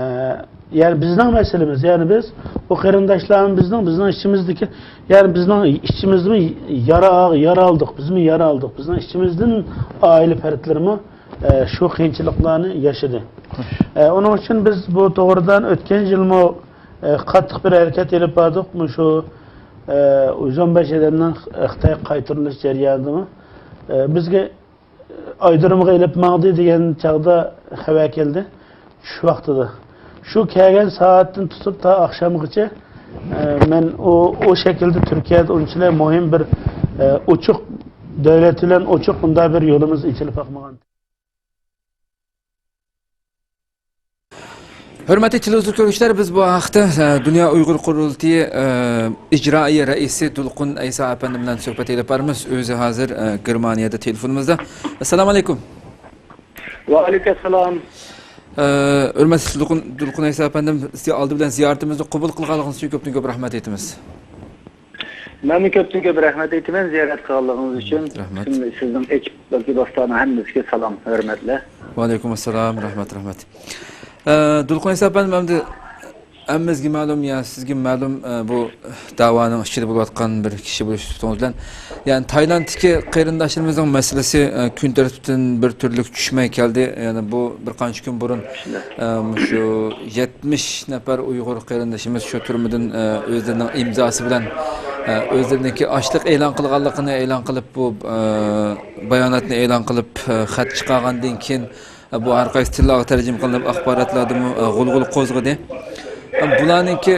يەنى بىزنىڭ مەسىلىمىز، يەنى بىز، بۇ قېرىنداشلارمۇ بىزنىڭ، بىزنىڭ ئىچىمىزدىكى، يەنى بىزنىڭ ئىچىمىزدىمۇ يارا، يارا ئالدۇق، بىزمۇ يارا ئالدۇق. بىزنىڭ ئىچىمىزدىن ئائىلە پەردلىرىمۇ، ئە، شۇ قىيىنچىلىقلارنى ياشىدى. ئە، ئۇنىڭ ئۈچۈن بىز بۇ توغرىدا ئۆتكەن يىلمۇ، ئە، قاتتىق بىر ھەرىكەت ئېلىپ باردۇق. مۇشۇ، ئە، يۈز ئون بەش ئادەمنىڭ خىتايغا قايتۇرۇلۇش جەريانىدىمۇ، ئە، بىزگە ئايرودرومغا ئېلىپ ماڭدى دېگەن چاغدا خەۋەر كەلدى. چۈش ۋاقتىدا. شۇ كەلگەن سائەتتىن تۇتۇپ تا ئاخشامغىچە، ئە، مەن ئۇ، ئۇ شەكىلدە تۈركىيەدە ئۇنچىلىك مۇھىم بىر، ئە، ئوچۇق، دۆلەت بىلەن ئوچۇق بۇنداق بىر يولىمىز ئېچىلىپ باقمىغان. ھۆرمەتلىك تېلېۋىزور كۆرگۈچىلەر، بىز بۇ ھەقتە، ئە، دۇنيا ئۇيغۇر قۇرۇلتىيى، ئە، ئىجرائىيە رەئىسى دۇلقۇن ئەيسا ئەپەندى بىلەن سۆھبەت ئېلىپ بارىمىز. ئۆزى ھازىر، ئە، گېرمانىيەدە تېلېفونىمىزدا. ئەسسالامۇ ئەلەيكۇم. ۋەئەلەيكۇم ئەسسالام. ئە، ھۆرمەتلىك دۇلقۇن، دۇلقۇن ئەيسا ئەپەندىم، سىزگە ئالدى بىلەن زىيارىتىمىزنى قوبۇل قىلغانلىقىڭىز ئۈچۈن كۆپتىن كۆپ رەھمەت ئېيتىمىز. مەنمۇ كۆپتىن كۆپ رەھمەت ئېيتىمەن زىيارەت قىلغانلىقىڭىز ئۈچۈن. رەھمەت. سىزنىڭ ئېكىپ ۋەكىل دوستلارنىڭ ھەممىسىگە سالام، ھۆرمەتلەر. ۋەئەلەيكۇم ئەسسالام، رەھمەت، رەھمەت. ئە، دۇلقۇن ئەيسا ئەپەندىم، ئەمدى ھەممىمىزگە مەلۇم، يا سىزگە مەلۇم، ئە، بۇ داۋانىڭ ئىچىدە بولۇۋاتقان بىر كىشى بولۇش سۈپىتىڭىز بىلەن، يەنى تايلاندتىكى قېرىنداشلىرىمىزنىڭ مەسىلىسى، ئە، كۈن تەرتىپتىن بىر تۈرلۈك چۈشمەي كەلدى. يەنى بۇ بىر قانچە كۈن بۇرۇن، ئە، مۇشۇ يەتمىش نەپەر ئۇيغۇر قېرىندىشىمىز شۇ تۈرمىدىن، ئە، ئۆزلىرىنىڭ ئىمزاسى بىلەن، ئە، ئۆزلىرىنىڭكى ئاچلىق ئېلان قىلغانلىقىنى ئېلان قىلىپ، بۇ، ئە، باياناتنى ئېلان قىلىپ، ئە، خەت چىقارغاندىن كېيىن، بۇ ھەر قايسى تىللارغا تەرجىمە قىلىنىپ، ئاخباراتلاردىمۇ، ئە، غۇلغۇلا قوزغىدى. بۇلارنىڭكى،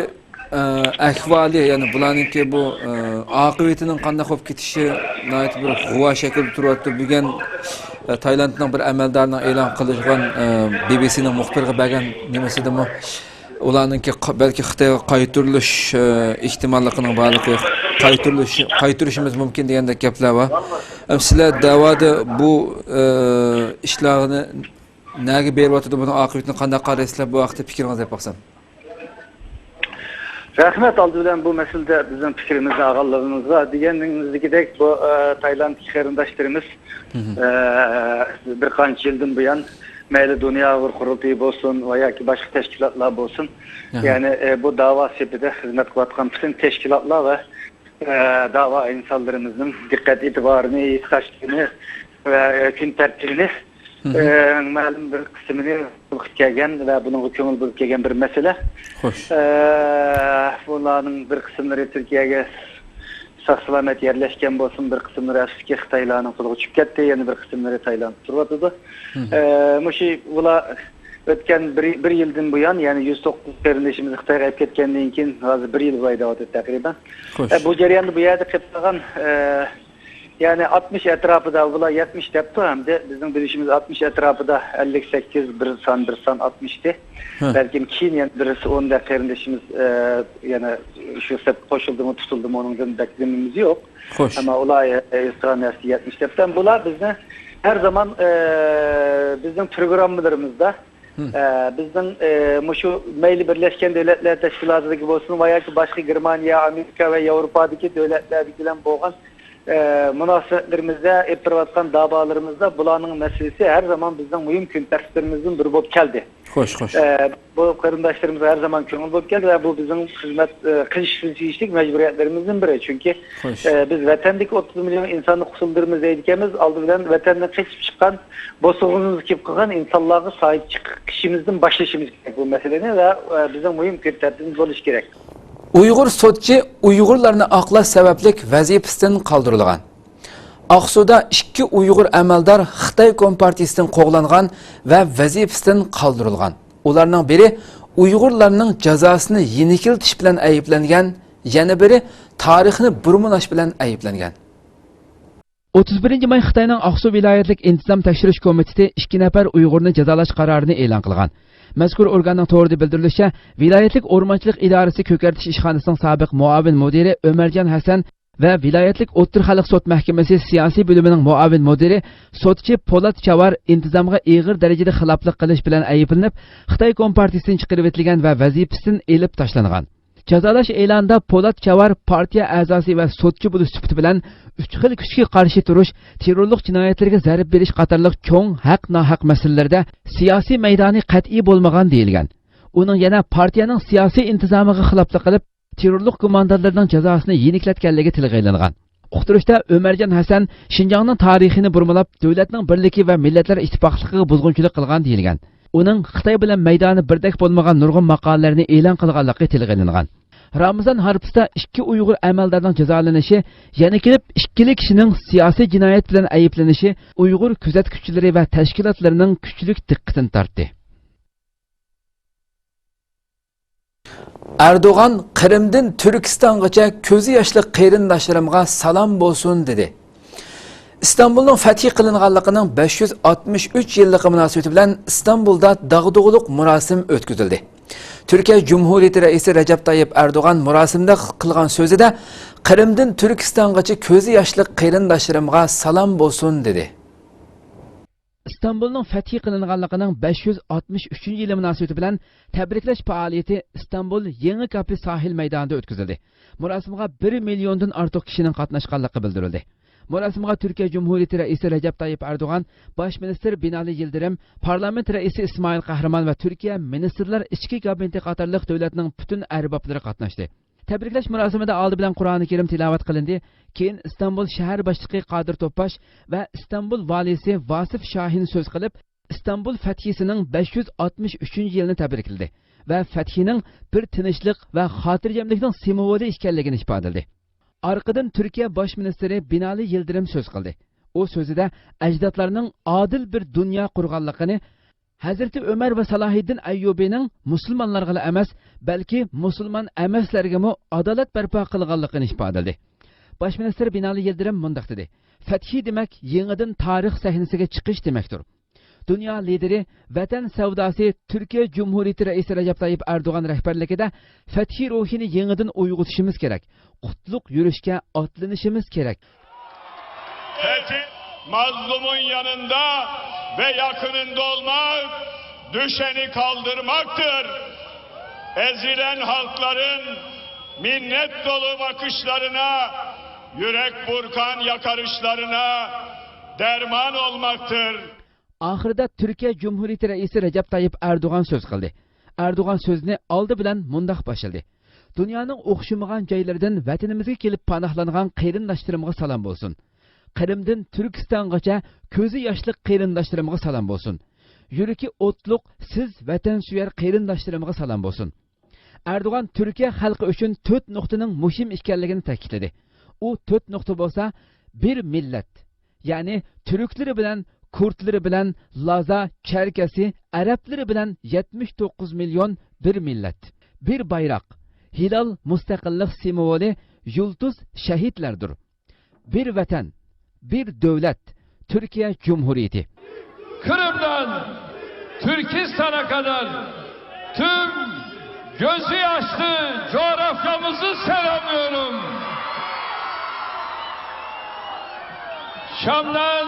ئە، ئەھۋالى، يەنى بۇلارنىڭكى بۇ، ئە، ئاقىۋىتىنىڭ قانداق بولۇپ كېتىشى ناھايىتى بىر غۇۋا شەكىلدە تۇرۇۋاتىدۇ. بۈگۈن، ئە، تايلاندنىڭ بىر ئەمەلدارىنىڭ ئېلان قىلغان، ئە، بى بى سىنىڭ مۇخبىرىغا بەرگەن نېمىسىدىمۇ، ئۇلارنىڭكى قا-، بەلكى خىتايغا قايتۇرۇلۇش، ئە، ئېھتىماللىقىنىڭ بارلىقى، قايتۇرۇلۇش، قايتۇرۇشىمىز مۇمكىن دېگەندەك گەپلەر بار. ئەم، سىلەر دەۋادا بۇ، ئە، ئىشلارنى نەگە بېرىۋاتىدۇ، بۇنىڭ ئاقىۋىتىنى قانداق قارايسىلەر؟ بۇ ھەقتە پىكرىڭىزنى دەپ باقسام. رەھمەت، ئالدى بىلەن بۇ مەسىلىدە بىزنىڭ پىكرىمىزنى ئالغانلىقىڭىزغا. دېگىنىڭىزدەك، بۇ، ئە، تايلاندتىكى قېرىنداشلىرىمىز، مھم. ئە، بىر قانچە يىلدىن بۇيان مەيلى دۇنيا ئۇيغۇر قۇرۇلتىيى بولسۇن ۋە ياكى باشقا تەشكىلاتلار بولسۇن، ئەھە. يەنى، ئە، بۇ داۋا سېپىدە خىزمەت قىلىۋاتقان پۈتۈن تەشكىلاتلار ۋە، ئە، داۋا ئىنسانلىرىمىزنىڭ دىققەت ئېتىبارىنى، ھېسداشلىقىنى ۋە كۈن تەرتىپىنى مھم. ئە، مەلۇم بىر قىسمىنى قىلىپ كەلگەن ۋە بۇنىڭغا كۆڭۈل بۆلۈپ كەلگەن بىر مەسىلە. خوش. ئە، بۇلارنىڭ بىر قىسىملىرى تۈركىيەگە ساق-سالامەت يەرلەشكەن بولسىمۇ، بىر قىسىملىرى ئەسلىدىكى خىتايلارنىڭ قولىغا چۈشۈپ كەتتى، يەنە بىر قىسىملىرى تايلاندتا تۇرۇۋاتىدۇ. مھم. ئە، مۇشۇ بۇلار ئۆتكەن بىر، بىر يىلدىن بۇيان، يەنى يۈز توققۇز قېرىندىشىمىزنى خىتايغا ئېلىپ كەتكەندىن كېيىن ھازىر بىر يىل بولدى دەۋاتىدۇ تەقرىبەن. خوش. ئە، بۇ جەرياندا بۇ يەردە قېلىپ قالغان، ئە، يەنى ئاتمىش ئەتراپىدا، بۇلار يەتمىش دەپتۇ ھەمدە بىزنىڭ بىلىشىمىز ئاتمىش ئەتراپىدا، ئەللىك سەككىز بىر سان، بىر سان ئاتمىشتى. ھە. بەلكىم كېيىن يەنە بىرسى ئون دەپ قېرىندىشىمىز، ئە، يەنە شۇ سەپكە قوشۇلدىمۇ، تۇتۇلدىمۇ، ئۇنىڭدىن بەك نېمىمىز يوق. خوش. ئەمما ئۇلار، ئە، ئېيتقان نەرسە يەتمىش دەپتۇ. ھەم بۇلار بىزنى ھەر زامان، ئە، بىزنىڭ پروگراممىلىرىمىزدا، ھە. ئە، بىزنىڭ، ئە، مۇشۇ مەيلى بىرلەشكەن دۆلەتلەر تەشكىلاتىدىكى بولسۇن ۋە ياكى باشقا گېرمانىيە، ئامېرىكا ۋە ياۋروپادىكى دۆلەتلەردىكى بىلەن بولغان، ئە، مۇناسىۋەتلىرىمىزدە، ئېلىپ بېرىۋاتقان داۋالىرىمىزدا بۇلارنىڭ مەسىلىسى ھەر زامان بىزنىڭ مۇھىم كۈن تەرتىپلىرىمىزدىن بىرى بولۇپ كەلدى. خوش، خوش. ئە، بۇ قېرىنداشلىرىمىزغا ھەر زامان كۆڭۈل بولۇپ كەلدى ۋە بۇ بىزنىڭ خىزمەت، ئە، قىلىشقا تېگىشلىك مەجبۇرىيەتلىرىمىزدىن بىرى. چۈنكى، خوش. ئە، بىز ۋەتەندىكى ئوتتۇز مىليون ئىنساننى قۇتۇلدۇرىمىز دەيدىكەنمىز، ئالدى بىلەن ۋەتەندىن قېچىپ چىققان، بوسۇغىمىزغا كېلىپ قالغان ئىنسانلارغا ساھىب چىقىشىمىزدىن باشلىشىمىز كېرەك بۇ مەسىلىنى ۋە، ئە، بىزنىڭ مۇھىم كۈن تەرتىپىمىز بولۇشى كېرەك. ئۇيغۇر سوتچى ئۇيغۇرلارنى ئاقلاش سەۋەبلىك ۋەزىپىسىدىن قالدۇرۇلغان. ئاقسۇدا ئىككى ئۇيغۇر ئەمەلدار خىتاي كومپارتىيىسىدىن قوغلانغان ۋە ۋەزىپىسىدىن قالدۇرۇلغان. ئۇلارنىڭ بىرى ئۇيغۇرلارنىڭ جازاسىنى يېنىكلىتىش بىلەن ئەيىبلەنگەن، يەنە بىرى تارىخنى بۇرمىلاش بىلەن ئەيىبلەنگەن. ئوتتۇز بىرىنچى ماي خىتاينىڭ ئاقسۇ ۋىلايەتلىك ئىنتىزام تەكشۈرۈش كومىتېتى ئىككى نەپەر ئۇيغۇرنى جازالاش قارارىنى ئېلان قىلغان. مەزكۇر ئورگاننىڭ تورىدا بىلدۈرۈلۈشىچە، ۋىلايەتلىك ئورمانچىلىق ئىدارىسى كۆكەرتىش ئىشخانىسىنىڭ سابىق مۇئاۋىن مۇدىرى ئۆمەرجان ھەسەن ۋە ۋىلايەتلىك ئوتتۇرا خەلق سوت مەھكىمىسى سىياسىي بۆلۈمىنىڭ مۇئاۋىن مۇدىرى سوتچى پولات چاۋار ئىنتىزامغا ئېغىر دەرىجىدە خىلاپلىق قىلىش بىلەن ئەيىبلىنىپ، خىتاي كومپارتىيىسىدىن چىقىرىۋېتىلگەن ۋە ۋەزىپىسىدىن ئېلىپ تاشلانغان. جازالاش ئېلانىدا پولات چاۋار پارتىيە ئەزاسى ۋە سوتچى بولۇش سۈپىتى بىلەن ئۈچ خىل كۈچكە قارشى تۇرۇش، تېررورلۇق جىنايەتلىرىگە زەربە بېرىش قاتارلىق چوڭ ھەق-ناھەق مەسىلىلىرىدە سىياسىي مەيدانى قەتئىي بولمىغان دېيىلگەن. ئۇنىڭ يەنە پارتىيەنىڭ سىياسىي ئىنتىزامىغا خىلاپلىق قىلىپ، تېررورلۇق گۇماندارلىرىنىڭ جازاسىنى يېنىكلەتكەنلىكى تىلغا ئېلىنغان. ئۇقتۇرۇشتا ئۆمەرجان ھەسەن شىنجاڭنىڭ تارىخىنى بۇرمىلاپ، دۆلەتنىڭ بىرلىكى ۋە مىللەتلەر ئىتتىپاقلىقىغا بۇزغۇنچىلىق قىلغان دېيىلگەن. ئۇنىڭ خىتاي بىلەن مەيدانى بىردەك بولمىغان نۇرغۇن ماقالىلەرنى ئېلان قىلغانلىقى تىلغا ئېلىنغان. رامىزان ھارپىسىدا ئىككى ئۇيغۇر ئەمەلدارنىڭ جازالىنىشى يەنە كېلىپ ئىككىلا كىشىنىڭ سىياسىي جىنايەت بىلەن ئەيىبلىنىشى ئۇيغۇر كۆزەتكۈچىلىرى ۋە تەشكىلاتلىرىنىڭ كۈچلۈك دىققىتىنى تارتتى. ئەردوغان قىرىمدىن تۈركىستانغىچە كۆزى ياشلىق قېرىنداشلىرىمغا سالام بولسۇن دېدى. ئىستانبۇلنىڭ فەتھى قىلىنغانلىقىنىڭ بەش يۈز ئاتمىش ئۈچ يىللىقى مۇناسىۋىتى بىلەن ئىستانبۇلدا داغدۇغىلىق مۇراسىم ئۆتكۈزۈلدى. تۈركىيە جۇمھۇرىيىتى رەئىسى رەجەپ تايىپ ئەردوغان مۇراسىمدا قىلغان سۆزىدە، قىرىمدىن تۈركىستانغىچە كۆزى ياشلىق قېرىنداشلىرىمغا سالام بولسۇن دېدى. ئىستانبۇلنىڭ فەتھى قىلىنغانلىقىنىڭ بەش يۈز ئاتمىش ئۈچىنچى يىلى مۇناسىۋىتى بىلەن تەبرىكلەش پائالىيىتى ئىستانبۇل يېڭى كاپى ساھىل مەيدانىدا ئۆتكۈزۈلدى. مۇراسىمغا بىر مىليوندىن ئارتۇق كىشىنىڭ قاتناشقانلىقى بىلدۈرۈلدى. مۇراسىمغا تۈركىيە جۇمھۇرىيىتى رەئىسى رەجەپ تايىپ ئەردوغان، باش مىنىستىر بىنالى يىلدىرىم، پارلامېنت رەئىسى ئىسمائىل قەھرىمان ۋە تۈركىيە مىنىستىرلار ئىچكى كابىنېتى قاتارلىق دۆلەتنىڭ پۈتۈن ئەربابلىرى قاتناشتى. تەبرىكلەش مۇراسىمىدا ئالدى بىلەن قۇرئانى كەرىم تىلاۋەت قىلىندى. كېيىن ئىستانبۇل شەھەر باشلىقى قادىر توپباش ۋە ئىستانبۇل ۋالىيسى ۋاسىف شاھىن سۆز قىلىپ، ئىستانبۇل فەتھىسىنىڭ بەش يۈز ئاتمىش ئۈچىنچى يىلىنى تەبرىكلىدى ۋە فەتھىنىڭ بىر تىنچلىق ۋە خاتىرجەملىكنىڭ سىمۋولى ئىكەنلىكىنى ئىپادىلىدى. ئارقىدىن تۈركىيە باش مىنىستىرى بىنالى يىلدىرىم سۆز قىلدى. ئۇ سۆزىدە ئەجدادلارنىڭ ئادىل بىر دۇنيا قۇرغانلىقىنى، ھەزرىتى ئۆمەر ۋە سالاھىددىن ئەييۇبىنىڭ مۇسۇلمانلارغىلا ئەمەس، بەلكى مۇسۇلمان ئەمەسلەرگىمۇ ئادالەت بەرپا قىلغانلىقىنى ئىپادىلىدى. باش مىنىستىر بىنالى يىلدىرىم مۇنداق دېدى: «فەتھى دېمەك، يېڭىدىن تارىخ سەھنىسىگە چىقىش دېمەكتۇر.» دۇنيا لىدىرى، ۋەتەن سەۋداسى، تۈركىيە جۇمھۇرىيىتى رەئىسى رەجەپ تايىپ ئەردوغان رەھبەرلىكىدە فەتھى روھىنى يېڭىدىن ئويغىتىشىمىز كېرەك، قۇتلۇق يۈرۈشكە ئاتلىنىشىمىز كېرەك. Fethi mazlumun yanında ve yakınında olmak, düşeni kaldırmaktır. Ezilen halkların minnet dolu bakışlarına, yürek burkan yakarışlarına derman olmaktır. ئاخىرىدا تۈركىيە جۇمھۇرىيىتى رەئىسى رەجەپ تايىپ ئەردوغان سۆز قىلدى. ئەردوغان سۆزىنى ئالدى بىلەن مۇنداق باشلىدى: «دۇنيانىڭ ئوخشىمىغان جايلىرىدىن ۋەتىنىمىزگە كېلىپ پاناھلانغان قېرىنداشلىرىمغا سالام بولسۇن. قىرىمدىن تۈركىستانغىچە كۆزى ياشلىق قېرىنداشلىرىمغا سالام بولسۇن. يۈرىكى ئوتلۇق سىز ۋەتەنسۆيەر قېرىنداشلىرىمغا سالام بولسۇن.» ئەردوغان تۈركىيە خەلقى ئۈچۈن تۆت نۇقتىنىڭ مۇھىم ئىكەنلىكىنى تەكىتلىدى. ئۇ تۆت نۇقتا بولسا، بىر مىللەت، يەنى تۈركلىرى بىلەن، كۇردلىرى بىلەن، لازا، چەركەسى، ئەرەبلىرى بىلەن يەتمىش توققۇز مىليون بىر مىللەت، بىر بايراق، ھىلال مۇستەقىللىق سىمۋولى، يۇلتۇز شەھىدلەردۇر. بىر ۋەتەن، بىر دۆلەت، تۈركىيە جۇمھۇرىيىتى. Kırım'dan Türkistan'a kadar tüm gözü yaşlı coğrafyamızı selamlıyorum. Şam'dan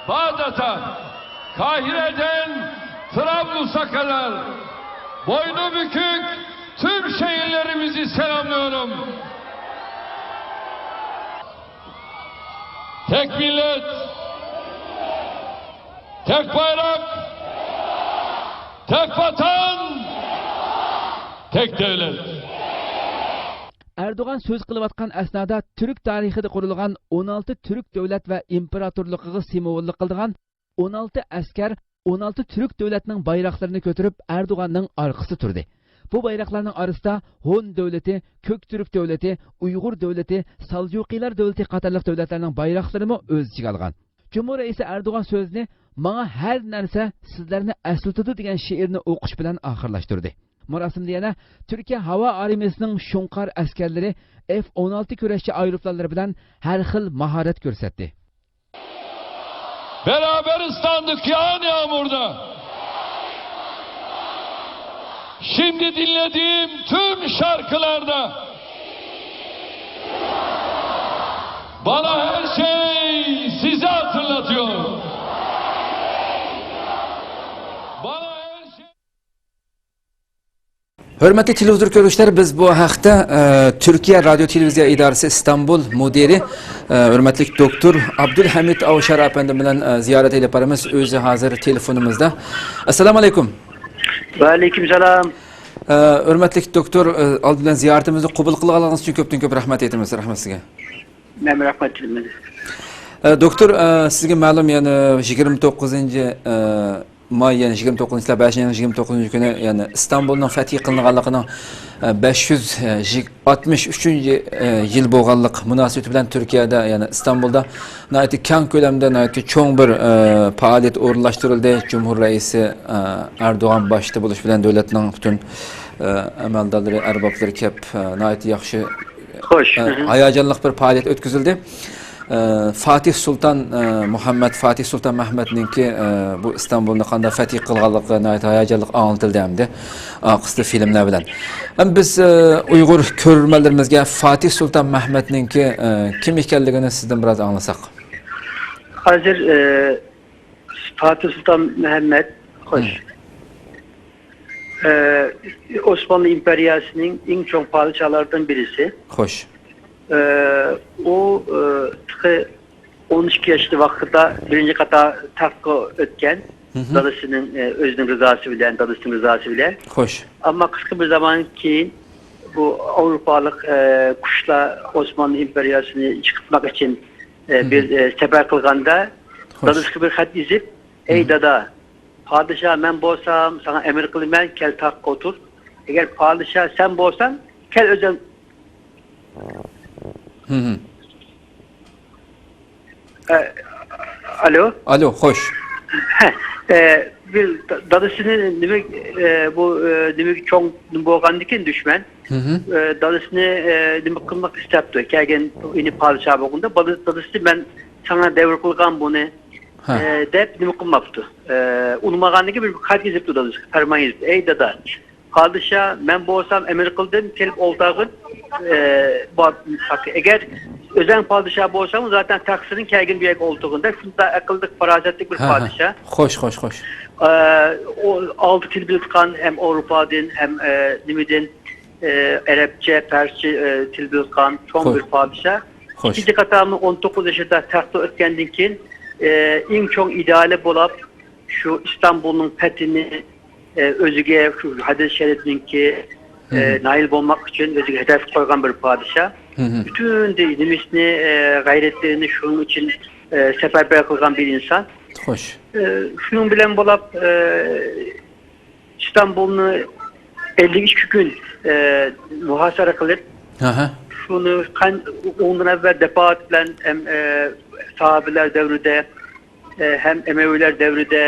Bağdat'a, Kahire'den Trablus'a kadar boynu bükük tüm şehirlerimizi selamlıyorum. Tek millet, tek bayrak, tek vatan, tek devlet. ئەردوغان سۆز قىلىۋاتقان ئەسنادا تۈرك تارىخىدا قۇرۇلغان ئون ئالتە تۈرك دۆلەت ۋە ئىمپېراتورلۇقىغا سىمۋوللۇق قىلىدىغان ئون ئالتە ئەسكەر ئون ئالتە تۈرك دۆلەتنىڭ بايراقلىرىنى كۆتۈرۈپ ئەردوغاننىڭ ئارقىسىدا تۇردى. بۇ بايراقلارنىڭ ئارىسىدا ھون دۆلىتى، كۆك تۈرك دۆلىتى، ئۇيغۇر دۆلىتى، سالجۇقىلار دۆلىتى قاتارلىق دۆلەتلەرنىڭ بايراقلىرىمۇ ئۆز ئىچىگە ئالغان. جۇمھۇر رەئىسى ئەردوغان سۆزىنى «ماڭا ھەر نەرسە سىزلەرنى ئەسلىتىدۇ» دېگەن شېئىرنى ئوقۇش بىلەن ئاخىرلاشتۇردى. مۇراسىمدا يەنە تۈركىيە ھاۋا ئارمىيىسىنىڭ شۇڭقار ئەسكەرلىرى ئېف ئون ئالتە كۈرەشچى ئايروپىلانلىرى بىلەن ھەر خىل ماھارەت كۆرسەتتى. Beraber ıslandık yağan yağmurda. Şimdi dinlediğim tüm şarkılarda bana her şey sizi hatırlatıyor. Bana her şey ھۆرمەتلىك تېلېۋىزور كۆرگۈچىلەر، بىز بۇ ھەقتە، ئە، تۈركىيە رادىيو تېلېۋىزىيە ئىدارىسى ئىستانبۇل مۇدىرى، ئە، ھۆرمەتلىك دوكتور ئابدۇلھەمىد ئاۋشار ئەپەندىم بىلەن، ئە، زىيارەت ئېلىپ بارىمىز. ئۆزى ھازىر تېلېفونىمىزدا. ئەسسالامۇ ئەلەيكۇم. ۋەئەلەيكۇم سالام. ئە، ھۆرمەتلىك دوكتور، ئە، ئالدى بىلەن زىيارىتىمىزنى قوبۇل قىلغانلىقىڭىز ئۈچۈن كۆپتىن كۆپ رەھمەت ئېيتىمىز. رەھمەت سىزگە. مەن رەھمەت ئېيتىمەن. ئە، دوكتور، ئە، سىزگە مەلۇم، يەنە يىگىرمە توققۇزىنچى، ئە، ماي، يەنى يىگىرمە توققۇزىنچى يىلى، بەشىنچى ئاينىڭ يىگىرمە توققۇزىنچى كۈنى، يەنى ئىستانبۇلنىڭ فەتھى قىلىنغانلىقىنىڭ، ئە، بەش يۈز ئاتمىش ئۈچىنچى، ئە، يىل بولغانلىق مۇناسىۋىتى بىلەن تۈركىيەدە، يەنى ئىستانبۇلدا ناھايىتى كەڭ كۆلەمدە، ناھايىتى چوڭ بىر، ئە، پائالىيەت ئورۇنلاشتۇرۇلدى. جۇمھۇر رەئىسى، ئە، ئەردوغان باشتا بولۇش بىلەن دۆلەتنىڭ پۈتۈن، ئە، ئەمەلدارلىرى، ئەربابلىرى كەپ، ئە، ناھايىتى ياخشى خوش. ئە، ھاياجانلىق بىر پائالىيەت ئۆتكۈزۈلدى. ئە، فاتىھ سۇلتان، ئە، مۇھەممەد فاتىھ سۇلتان مەھمەدنىڭكى، ئە، بۇ ئىستانبۇلنى قانداق فەتھى قىلغانلىقى ناھايىتى ھاياجانلىق ئاڭلىتىلدى ھەمدە ئارقىسىدا فىلىملەر بىلەن. ھەم بىز، ئە، ئۇيغۇر كۆرۈرمەنلىرىمىزگە فاتىھ سۇلتان مەھمەدنىڭكى، ئە، كىم ئىكەنلىكىنى سىزدىن بىراز ئاڭلىساق. ھازىر، ئە، فاتىھ سۇلتان مەھمەد، خوش. ئە، ئوسمانلى ئىمپېرىيەسىنىڭ ئەڭ چوڭ پادىشاھلاردىن بىرىسى. خوش. ئە، ئۇ، ئە، تېخى ئون ئىككى ياشلىق ۋاقتىدا بىرىنچى قاتار تەختكە ئۆتكەن. دادىسىنىڭ، ئە، ئۆزىنىڭ رىزاسى بىلەن، دادىسىنىڭ رىزاسى بىلەن. خوش. ئەمما قىسقا بىر زاماندىن كېيىن بۇ ئاۋروپالىق، ئە، كۇشلار ئوسمانلى ئىمپېرىيەسىنى يىقىتماق ئۈچۈن، ئە، بىر، ئە، سەپەر قىلغاندا، خوش. دادىسىغا بىر خەت يېزىپ، ئەي دادا، پادىشاھ مەن بولسام، ساڭا ئەمىر قىلىمەن، كەل تاختقا ئولتۇر. ئەگەر پادىشاھ سەن بولساڭ، كەل ئۆزۈڭ. ھە، ئالو. ئالو، خوش. ھە، ئە، بىر دا-، دادىسىنى نېمە، ئە، بۇ، ئە، نېمە چوڭ بولغاندىكىن دۈشمەن. ئە، دادىسىنى، ئە، نېمە قىلماق ئىستەپتۇ. كەلگەن ئىنى پادىشاھ بولغاندا، بالا-، دادىسى مەن ساڭا دەۋر قىلغان بۇنى، ئە، دەپ نېمە قىلماپتۇ. ئە، ئۇنىمىغاندىكىن بىر خەت يېزىپتۇ دادىسىغا، پەرمان يېزىپتۇ. ئەي دادا، پادىشاھ مەن بولسام ئەمىر قىلدىم، كېلىپ ئولتۇرغىن، ئە، بار-، ئەگەر ئۆزەڭ پادىشاھ بولساڭ، زاتەن تەخسىدىن كەلگىن بۇ يەرگە ئولتۇرغىن دەپ، شۇنداق ئەقىللىق، پاراسەتلىك بىر پادىشاھ. خوش، خوش، خوش. ئە، ئۇ ئالتە تىل بىلىدىغان، ھەم ئاۋروپادىن، ھەم، ئە، نېمىدىن، ئە، ئەرەبچە، پەرسچە، ئە، تىل بىلىدىغان چوڭ بىر پادىشاھ. خوش. ئىككىنچى قېتىملىق ئون توققۇز يېشىدا تەختتىن ئۆتكەندىن كېيىن، ئە، ئەڭ چوڭ ئىدىيەلى بولاپ، شۇ ئىستانبۇلنىڭ پەتھىنى، ئە، ئۆزىگە شۇ ھەدىس شەرىپنىڭكى، ئە، نايىل بولماق ئۈچۈن ئۆزىگە ھەدەپ قويغان بىر پادىشاھ. پۈتۈن دى-، نېمىسىنى، ئە، غەيرىتىنى شۇنىڭ ئۈچۈن، ئە، سەپەربەر قىلغان بىر ئىنسان. خوش. ئە، شۇنىڭ بىلەن بولاپ، ئە، ئىستانبۇلنى ئەللىك ئىككى كۈن، ئە، مۇھاسىرە قىلىپ، شۇنى قان-، ئۇنىڭدىن ئەۋۋەل دەپائەت بىلەن ھەم، ئە، ساھابىلەر دەۋرىدە، ئە، ھەم ئەمەۋىلەر دەۋرىدە،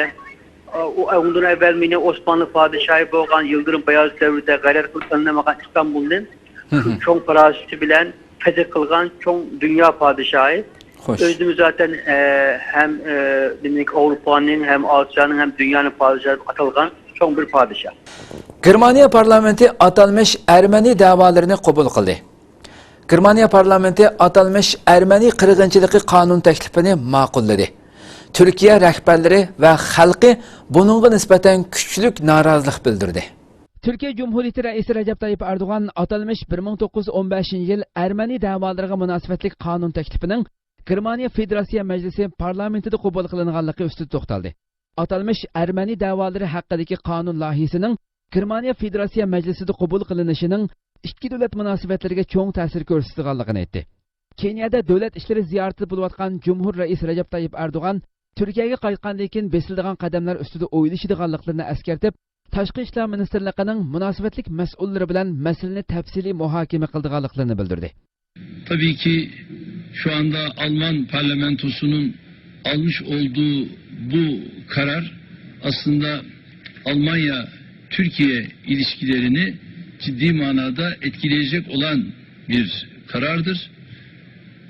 ئۇ، ئۇنىڭدىن ئەۋۋەل مېنى ئوسمانلى پادىشاھى بولغان يىلدىرىم بايازىت دەۋرىدە غەرق قىلىپ ئېلىنمىغان ئىستانبۇلنى شۇ چوڭ پاراسىتى بىلەن پەتھ قىلغان چوڭ دۇنيا پادىشاھى. خوش. ئۆزىمۇ زاتەن، ئە، ھەم، ئە، دېمەك، ئاۋروپانىڭ، ھەم ئاسىيانىڭ، ھەم دۇنيانىڭ پادىشاھى دەپ ئاتالغان چوڭ بىر پادىشاھ. گېرمانىيە پارلامېنتى ئاتالمىش ئەرمەنى دەۋالىرىنى قوبۇل قىلدى. گېرمانىيە پارلامېنتى ئاتالمىش ئەرمەنى قىرغىنچىلىقى قانۇن تەكلىپىنى ماقۇللىدى. تۈركىيە رەھبەرلىرى ۋە خەلقى بۇنىڭغا نىسبەتەن كۈچلۈك نارازىلىق بىلدۈردى. تۈركىيە جۇمھۇرىيىتى رەئىسى رەجەپ تايىپ ئەردوغان ئاتالمىش بىر مىڭ توققۇز يۈز ئون بەشىنچى يىل ئەرمەنى دەۋالىرىغا مۇناسىۋەتلىك قانۇن تەكلىپىنىڭ گېرمانىيە فېدېراتسىيە مەجلىسى پارلامېنتىدا قوبۇل قىلىنغانلىقى ئۈستىدە توختالدى. ئاتالمىش ئەرمەنى دەۋالىرى ھەققىدىكى قانۇن لايىھىسىنىڭ گېرمانىيە فېدېراتسىيە مەجلىسىدە قوبۇل قىلىنىشىنىڭ ئىككى دۆلەت مۇناسىۋەتلىرىگە چوڭ تەسىر كۆرسىتىدىغانلىقىنى ئېيتتى. كېنىيەدە دۆلەت ئىشلىرى زىيارىتىدە بولۇۋاتقان جۇمھۇر رەئىسى رەجەپ تايىپ ئەردوغان تۈركىيەگە قايتقاندىن كېيىن بېسىلىدىغان قەدەملەر ئۈستىدە ئويلىشىدىغانلىقلىرىنى ئەسكەرتىپ، تاشقى ئىشلار مىنىستىرلىقىنىڭ مۇناسىۋەتلىك مەسئۇللىرى بىلەن مەسىلىنى تەپسىلىي مۇھاكىمە قىلىدىغانلىقلىرىنى بىلدۈردى. Tabii ki şu anda Alman parlamentosunun almış olduğu bu karar aslında Almanya-Türkiye ilişkilerini ciddi manada etkileyecek olan bir karardır.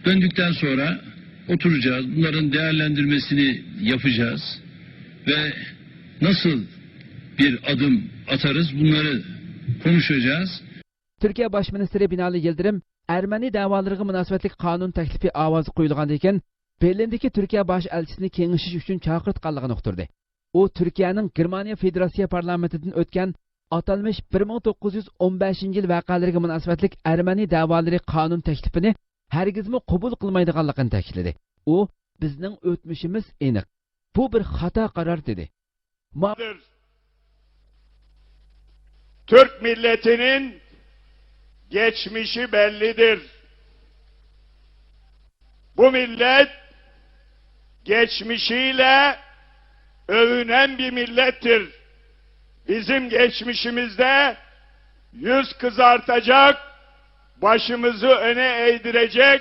Döndükten sonra oturacağız, bunların değerlendirmesini yapacağız ve nasıl bir adım atarız, bunları konuşacağız. تۈركىيە باش مىنىستىرى بىنالى يىلدىرىم ئەرمەنى دەۋالىرىغا مۇناسىۋەتلىك قانۇن تەكلىپى ئاۋازغا قويۇلغاندىن كېيىن، بېرلىندىكى تۈركىيە باش ئەلچىسىنى كېڭىشىش ئۈچۈن چاقىرتقانلىقىنى ئۇقتۇردى. ئۇ تۈركىيەنىڭ گېرمانىيە فېدېراتسىيە پارلامېنتىدىن ئۆتكەن ئاتالمىش بىر مىڭ توققۇز يۈز ئون بەشىنچى يىل ۋەقەلىرىگە مۇناسىۋەتلىك ئەرمەنى دەۋالىرى قانۇن تەكلىپىنى ھەرگىزمۇ قوبۇل قىلمايدىغانلىقىنى تەكىتلىدى. ئۇ، بىزنىڭ ئۆتمۈشىمىز ئېنىق. بۇ بىر خاتا قارار، دېدى. ما- Türk milletinin geçmişi bellidir. Bu millet geçmişiyle övünen bir millettir. Bizim geçmişimizde yüz kızartacak, başımızı öne eğdirecek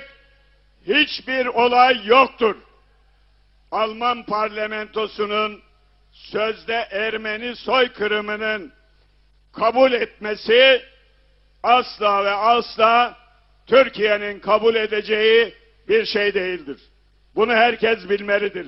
hiçbir olay yoktur. Alman parlamentosunun sözde Ermeni soykırımının kabul etmesi asla ve asla Türkiye'nin kabul edeceği bir şey değildir. Bunu herkes bilmelidir.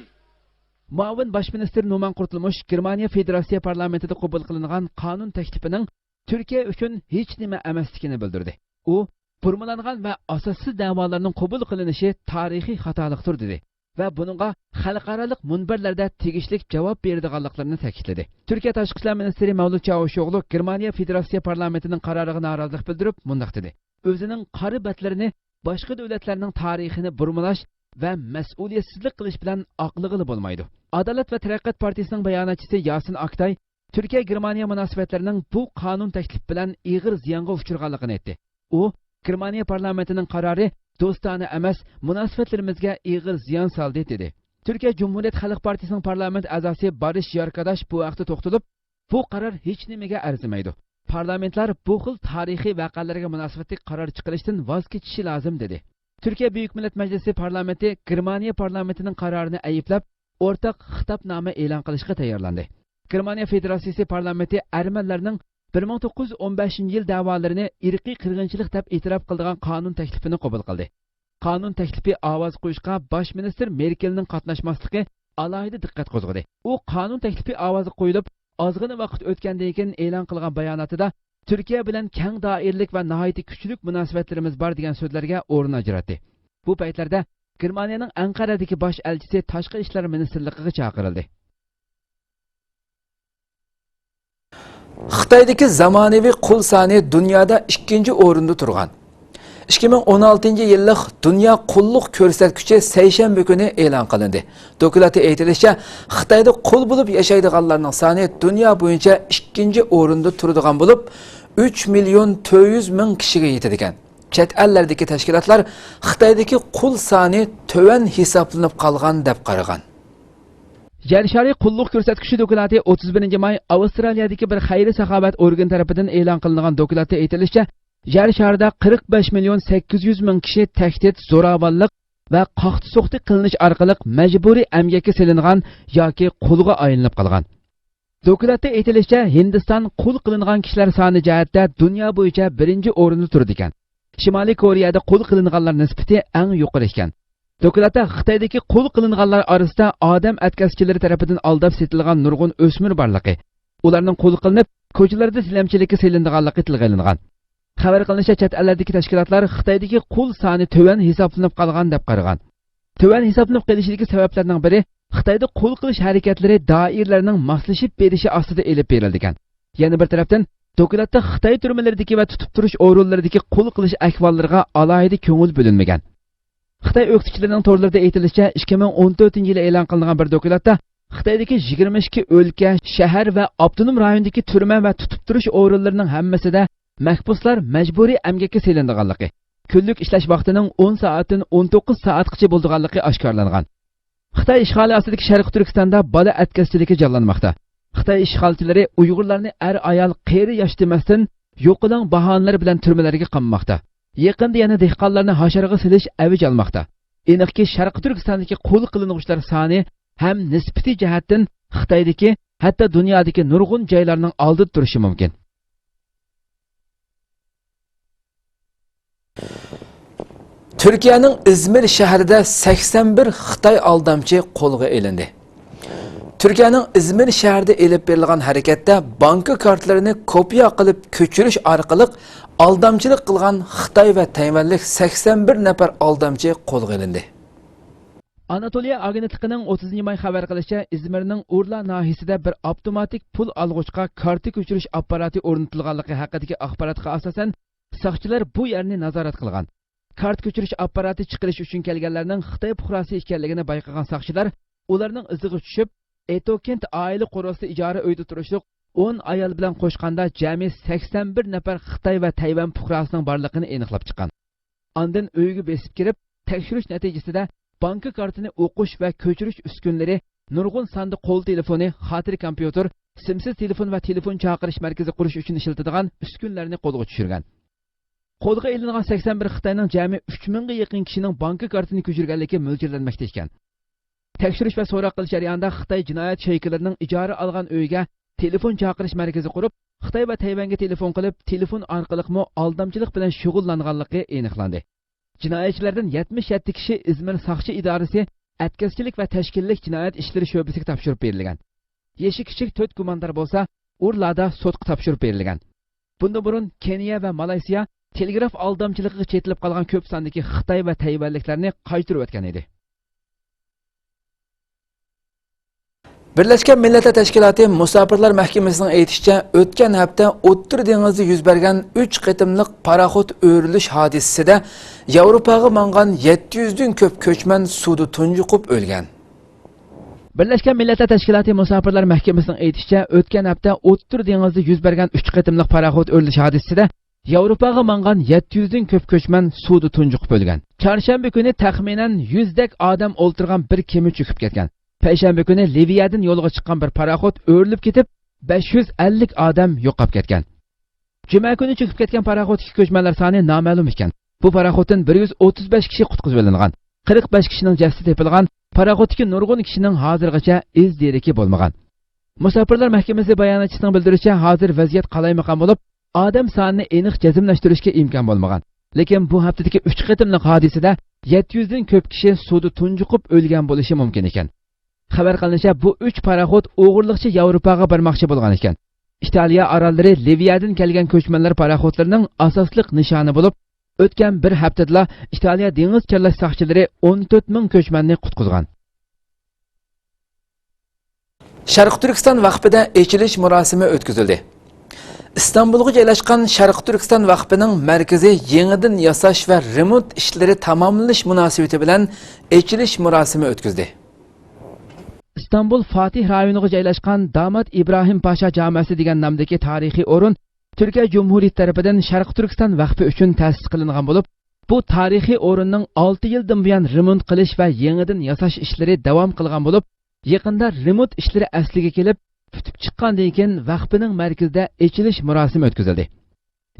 مۇئاۋىن باش مىنىستىر نومان قۇرتۇلمۇش گېرمانىيە فېدېراتسىيە پارلامېنتىدا قوبۇل قىلىنغان قانۇن تەكلىپىنىڭ تۈركىيە ئۈچۈن ھېچنېمە ئەمەسلىكىنى بىلدۈردى. ئۇ بۇرمىلانغان ۋە ئاساسسىز دەۋالارنىڭ قوبۇل قىلىنىشى تارىخىي خاتالىقتۇر، دېدى ۋە بۇنىڭغا خەلقئارالىق مۇنبەرلەردە تېگىشلىك جاۋاب بېرىدىغانلىقلىرىنى تەكىتلىدى. تۈركىيە تاشقى ئىشلار مىنىستىرى مەۋلۇت چاۋۇشئوغلۇ گېرمانىيە فېدېراتسىيە پارلامېنتىنىڭ قارارىغا نارازىلىق بىلدۈرۈپ مۇنداق دېدى: ئۆزىنىڭ قارا بەتلىرىنى باشقا دۆلەتلەرنىڭ تارىخىنى بۇرمىلاش ۋە مەسئۇلىيەتسىزلىك قىلىش بىلەن ئاقلىغىلى بولمايدۇ. ئادالەت ۋە تەرەققىيات پارتىيىسىنىڭ باياناتچىسى ياسىن ئاكتاي تۈركىيە گېرمانىيە مۇناسىۋەتلىرىنىڭ بۇ قانۇن تەكلىپى بىلەن ئېغىر زىيانغا ئۇچرىغانلىقىنى ئېيتتى. ئۇ گېرمانىيە پارلامېنتىنىڭ قارارى دوستانە ئەمەس، مۇناسىۋەتلىرىمىزگە ئېغىر زىيان سالدى، دېدى. تۈركىيە جۇمھۇرىيەت خەلق پارتىيىسىنىڭ پارلامېنت ئەزاسى بارىش ياركاداش بۇ ھەقتە توختىلىپ، بۇ قارار ھېچنېمىگە ئەرزىمەيدۇ. پارلامېنتلار بۇ خىل تارىخىي ۋەقەلەرگە مۇناسىۋەتلىك قارار چىقىرىشتىن ۋاز كېچىشى لازىم، دېدى. تۈركىيە بۈيۈك مىللەت مەجلىسى پارلامېنتى گېرمانىيە پارلامېنتىنىڭ قارارىنى ئەيىبلەپ، ئورتاق خىتابنامە ئېلان قىلىشقا تەييارلاندى. گېرمانىيە فېدېراتسىيىسى پارلامېنتى ئەرمەنلەرنىڭ بىر مىڭ توققۇز يۈز ئون بەشىنچى يىل دەۋالىرىنى ئىرقىي قىرغىنچىلىق دەپ ئېتىراپ قىلىدىغان قانۇن تەكلىپىنى قوبۇل قىلدى. قانۇن تەكلىپى ئاۋاز قويۇشقا باش مىنىستىر مېركېلنىڭ قاتناشماسلىقى ئالاھىدە دىققەت قوزغىدى. ئۇ قانۇن تەكلىپى ئاۋازغا قويۇلۇپ، ئازغىنە ۋاقىت ئۆتكەندىن كېيىن ئېلان قىلغان باياناتىدا، تۈركىيە بىلەن كەڭ دائىرىلىك ۋە ناھايىتى كۈچلۈك مۇناسىۋەتلىرىمىز بار دېگەن سۆزلەرگە ئورۇن ئاجراتتى. بۇ پەيتلەردە گېرمانىيەنىڭ ئەنقەرەدىكى باش ئەلچىسى تاشقى ئىشلار مىنىستىرلىقىغا چاقىرىلدى. خىتايدىكى زامانىۋى قۇل سانى دۇنيادا ئىككىنچى ئورۇندا تۇرغان. ئىككى مىڭ ئون ئالتىنچى يىللىق دۇنيا قۇللۇق كۆرسەتكۈچى سەيشەنبە كۈنى ئېلان قىلىندى. دوكلاتتا ئېيتىلىشىچە، خىتايدا قۇل بولۇپ ياشايدىغانلارنىڭ سانى دۇنيا بويىچە ئىككىنچى ئورۇندا تۇرىدىغان بولۇپ، ئۈچ مىليون تۆت يۈز مىڭ كىشىگە يېتىدىكەن. چەت ئەللەردىكى تەشكىلاتلار خىتايدىكى قۇل سانى تۆۋەن ھېسابلىنىپ قالغان دەپ قارىغان. يەر شارى قۇللۇق كۆرسەتكۈچى دوكلاتى ئوتتۇز بىرىنچى ماي ئاۋسترالىيەدىكى بىر خەيرىي ساخاۋەت ئورگىنى تەرىپىدىن ئېلان قىلىنغان دوكلاتتا ئېيتىلىشىچە، يەر شارىدا قىرىق بەش مىليون سەككىز يۈز مىڭ كىشى تەھدىت، زوراۋانلىق ۋە قاقتى-سوقتى قىلىنىش ئارقىلىق مەجبۇرىي ئەمگەككە سېلىنغان ياكى قۇلغا ئايلىنىپ قالغان. دوكلاتتا ئېيتىلىشىچە، ھىندىستان قۇل قىلىنغان كىشىلەر سانى جەھەتتە دۇنيا بويىچە بىرىنچى ئورۇندا تۇرىدىكەن. شىمالىي كورېيەدە قۇل قىلىنغانلار نىسبىتى ئەڭ يۇقىرى ئىكەن. دوكلاتتا خىتايدىكى قۇل قىلىنغانلار ئارىسىدا ئادەم ئەتكەسچىلىرى تەرىپىدىن ئالداپ سېتىلغان نۇرغۇن ئۆسمۈر بارلىقى، ئۇلارنىڭ قۇل قىلىنىپ، كوچىلاردا تىلەمچىلىككە سېلىنىدىغانلىقى تىلغا ئېلىنغان. خەۋەر قىلىنىشىچە، چەت ئەللەردىكى تەشكىلاتلار خىتايدىكى قۇل سانى تۆۋەن ھېسابلىنىپ قالغان دەپ قارىغان. تۆۋەن ھېسابلىنىپ قېلىشىدىكى سەۋەبلەرنىڭ بىرى، خىتايدا قۇل قىلىش ھەرىكەتلىرى دائىرىلەرنىڭ ماسلىشىپ بېرىشى ئاستىدا ئېلىپ بېرىلىدىكەن. يەنە بىر تەرەپتىن، دوكلاتتا خىتاي تۈرمىلىرىدىكى ۋە تۇتۇپ تۇرۇش ئورۇنلىرىدىكى قۇل قىلىش ئەھۋاللىرىغا ئالاھىدە كۆڭۈل بۆلۈنمىگەن. خىتاي ئۆكتىچىلىرىنىڭ تورلىرىدا ئېيتىلىشىچە، ئىككى مىڭ ئون تۆتىنچى يىلى ئېلان قىلىنغان بىر دوكلاتتا خىتايدىكى يىگىرمە ئىككى ئۆلكە، شەھەر ۋە ئاپتونوم رايوندىكى تۈرمە ۋە تۇتۇپ تۇرۇش ئورۇنلىرىنىڭ ھەممىسىدە مەھبۇسلار مەجبۇرىي ئەمگەككە سېلىنىدىغانلىقى، كۈنلۈك ئىشلەش ۋاقتىنىڭ ئون سائەتتىن ئون توققۇز سائەتقىچە بولىدىغانلىقى ئاشكارىلانغان. خىتاي ئىشغالى ئاستىدىكى شەرقىي تۈركىستاندا بالا ئەتكەسچىلىكى جانلانماقتا. خىتاي ئىشغالچىلىرى ئۇيغۇرلارنى ئەر-ئايال، قېرى-ياش دېمەستىن، يوقىلاڭ باھانىلەر بىلەن تۈرمىلەرگە قامىماقتا. يېقىندا يەنە دېھقانلارنى ھاشارغا سېلىش ئەۋج ئالماقتا. ئېنىقكى، شەرقىي تۈركىستاندىكى قۇل قىلىنغۇچىلار سانى ھەم نىسبىتىي جەھەتتىن خىتايدىكى، ھەتتا دۇنيادىكى نۇرغۇن جايلارنىڭ ئالدىدا تۇرۇشى مۇمكىن. تۈركىيەنىڭ ئىزمىر شەھىرىدە سەكسەن بىر خىتاي ئالدامچى قولغا ئېلىندى. تۈركىيەنىڭ ئىزمىر شەھىرىدە ئېلىپ بېرىلغان ھەرىكەتتە بانكا كارتىلىرىنى كوپىيە قىلىپ كۆچۈرۈش ئارقىلىق ئالدامچىلىق قىلغان خىتاي ۋە تەيۋەنلىك سەكسەن بىر نەپەر ئالدامچى قولغا ئېلىندى. ئاناتولىيە ئاگېنتلىقىنىڭ ئوتتۇزىنچى ماي خەۋەر قىلىشىچە، ئىزمىرنىڭ ئۇرلا ناھىيىسىدە بىر ئاپتوماتىك پۇل ئالغۇچقا كارتا كۆچۈرۈش ئاپپاراتى ئورنىتىلغانلىقى ھەققىدىكى ئاخباراتقا ئاساسەن، ساقچىلار بۇ يەرنى نازارەت قىلغان. كارتا كۆچۈرۈش ئاپپاراتى چىقىرىش ئۈچۈن كەلگەنلەرنىڭ خىتاي پۇقراسى ئىكەنلىكىنى بايقىغان ساقچىلار ئۇلارنىڭ ئىزىغا چۈشۈپ، ئېتوكېنت ئائىلە قورۇسىدا ئىجارە ئۆيدە تۇرۇشلۇق ئون ئايال بىلەن قوشقاندا جەمئىي سەكسەن بىر نەپەر خىتاي ۋە تەيۋەن پۇقراسىنىڭ بارلىقىنى ئېنىقلاپ چىققان. ئاندىن ئۆيگە بېسىپ كىرىپ، تەكشۈرۈش نەتىجىسىدە بانكا كارتىنى ئوقۇش ۋە كۆچۈرۈش ئۈسكۈنىلىرى، نۇرغۇن ساندا قول تېلېفونى، خاتىرە كومپيۇتېر، سىمسىز تېلېفون ۋە تېلېفون چاقىرىش مەركىزى قۇرۇش ئۈچۈن ئىشلىتىدىغان ئۈسكۈنىلەرنى قولغا چۈشۈرگەن. قولغا ئېلىنغان سەكسەن بىر خىتاينىڭ جەمئىي ئۈچ مىڭغا يېقىن كىشىنىڭ بانكا كارتىنى كۆچۈرگەنلىكى مۆلچەرلەنمەكتە ئىكەن. تەكشۈرۈش ۋە سوراق قىلىش جەريانىدا خىتاي جىنايەت شەيكىلىرىنىڭ ئىجارە ئالغان ئۆيىگە تېلېفون چاقىرىش مەركىزى قۇرۇپ، خىتاي ۋە تەيۋەنگە تېلېفون قىلىپ، تېلېفون ئارقىلىقمۇ ئالدامچىلىق بىلەن شۇغۇللانغانلىقى ئېنىقلاندى. جىنايەتچىلەردىن يەتمىش يەتتە كىشى ئىزمىر ساقچى ئىدارىسى ئەتكەسچىلىك ۋە تەشكىللىك جىنايەت ئىشلىرى شۆبىسىگە تاپشۇرۇپ بېرىلگەن. يېشى كىچىك تۆت گۇماندار بولسا ئۇرلادا سوتقا تاپشۇرۇپ بېرىلگەن. بۇندىن بۇرۇن كېنىيە ۋە مالايسىيا تېلېگراف ئالدامچىلىقىغا چېتىلىپ قالغان كۆپ ساندىكى خىتاي ۋە تەيۋەنلىكلەرنى قايتۇرۇۋەتكەن ئىدى. بىرلەشكەن مىللەتلەر تەشكىلاتى مۇساپىرلار مەھكىمىسىنىڭ ئېيتىشىچە، ئۆتكەن ھەپتە ئوتتۇرا دېڭىزدا يۈز بەرگەن ئۈچ قېتىملىق پاراخوت ئۆرۈلۈش ھادىسىسىدە ياۋروپاغا ماڭغان يەتتە يۈزدىن كۆپ كۆچمەن سۇدا تۇنجۇقۇپ ئۆلگەن. بىرلەشكەن مىللەتلەر تەشكىلاتى مۇساپىرلار مەھكىمىسىنىڭ ئېيتىشىچە، ئۆتكەن ھەپتە ئوتتۇرا دېڭىزدا يۈز بەرگەن ئۈچ قېتىملىق پاراخوت ئۆرۈلۈش ھادىسىسىدە ياۋروپاغا ماڭغان يەتتە يۈزدىن كۆپ كۆچمەن سۇدا تۇنجۇقۇپ ئۆلگەن. چارشەنبە كۈنى تەخمىنەن يۈزدەك ئادەم ئولتۇرغان بىر كېمە چۆكۈپ كەتكەن. پەيشەنبە كۈنى لىۋىيەدىن يولغا چىققان بىر پاراخوت ئۆرۈلۈپ كېتىپ، بەش يۈز ئەللىك ئادەم يوقاپ كەتكەن. جۈمە كۈنى چۆكۈپ كەتكەن پاراخوتتىكى كۆچمەنلەر سانى نامەلۇم ئىكەن. بۇ پاراخوتتىن بىر يۈز ئوتتۇز بەش كىشى قۇتقۇزۇۋېلىنغان. قىرىق بەش كىشىنىڭ جەسىتى تېپىلغان. پاراخوتتىكى نۇرغۇن كىشىنىڭ ھازىرغىچە ئىز دېرىكى بولمىغان. مۇساپىرلار مەھكىمىسى باياناتچىسىنىڭ بىلدۈرۈشىچە، ھازىر ۋەزىيەت قالايمىقان بولۇپ، ئادەم سانىنى ئېنىق جەزملەشتۈرۈشكە ئىمكان بولمىغان. لېكىن بۇ ھەپتىدىكى ئۈچ قېتىملىق ھادىسىدە يەتتە يۈزدىن كۆپ كىشى سۇدا تۇنجۇقۇپ ئۆلگەن بولۇشى مۇمكىن ئىكەن. خەۋەر قىلىنىشىچە، بۇ ئۈچ پاراخوت ئوغرىلىقچە ياۋروپاغا بارماقچى بولغان ئىكەن. ئىتالىيە ئاراللىرى لىۋىيەدىن كەلگەن كۆچمەنلەر پاراخوتلىرىنىڭ ئاساسلىق نىشانى بولۇپ، ئۆتكەن بىر ھەپتىدىلا ئىتالىيە دېڭىز چارلاش ساقچىلىرى ئون تۆت مىڭ كۆچمەننى قۇتقۇزغان. شەرقىي تۈركىستان ۋەقپىدە ئېچىلىش مۇراسىمى ئۆتكۈزۈلدى. ئىستانبۇلغا جايلاشقان شەرقىي تۈركىستان ۋەقپىنىڭ مەركىزى يېڭىدىن ياساش ۋە رېمونت ئىشلىرى تاماملىنىش مۇناسىۋىتى بىلەن ئېچىلىش مۇراسىمى ئۆتكۈزدى. ئىستانبۇل فاتىھ رايونىغا جايلاشقان دامات ئىبراھىم پاشا جامەسى دېگەن نامدىكى تارىخىي ئورۇن تۈركىيە جۇمھۇرىيىتى تەرىپىدىن شەرقىي تۈركىستان ۋەقپى ئۈچۈن تەسىس قىلىنغان بولۇپ، بۇ تارىخىي ئورۇننىڭ ئالتە يىلدىن بۇيان رېمونت قىلىش ۋە يېڭىدىن ياساش ئىشلىرى داۋام قىلغان بولۇپ، يېقىندا رېمونت ئىشلىرى ئەسلىگە كېلىپ، پۈتۈپ چىققاندىن كېيىن ۋەقپىنىڭ مەركىزىدە ئېچىلىش مۇراسىمى ئۆتكۈزۈلدى.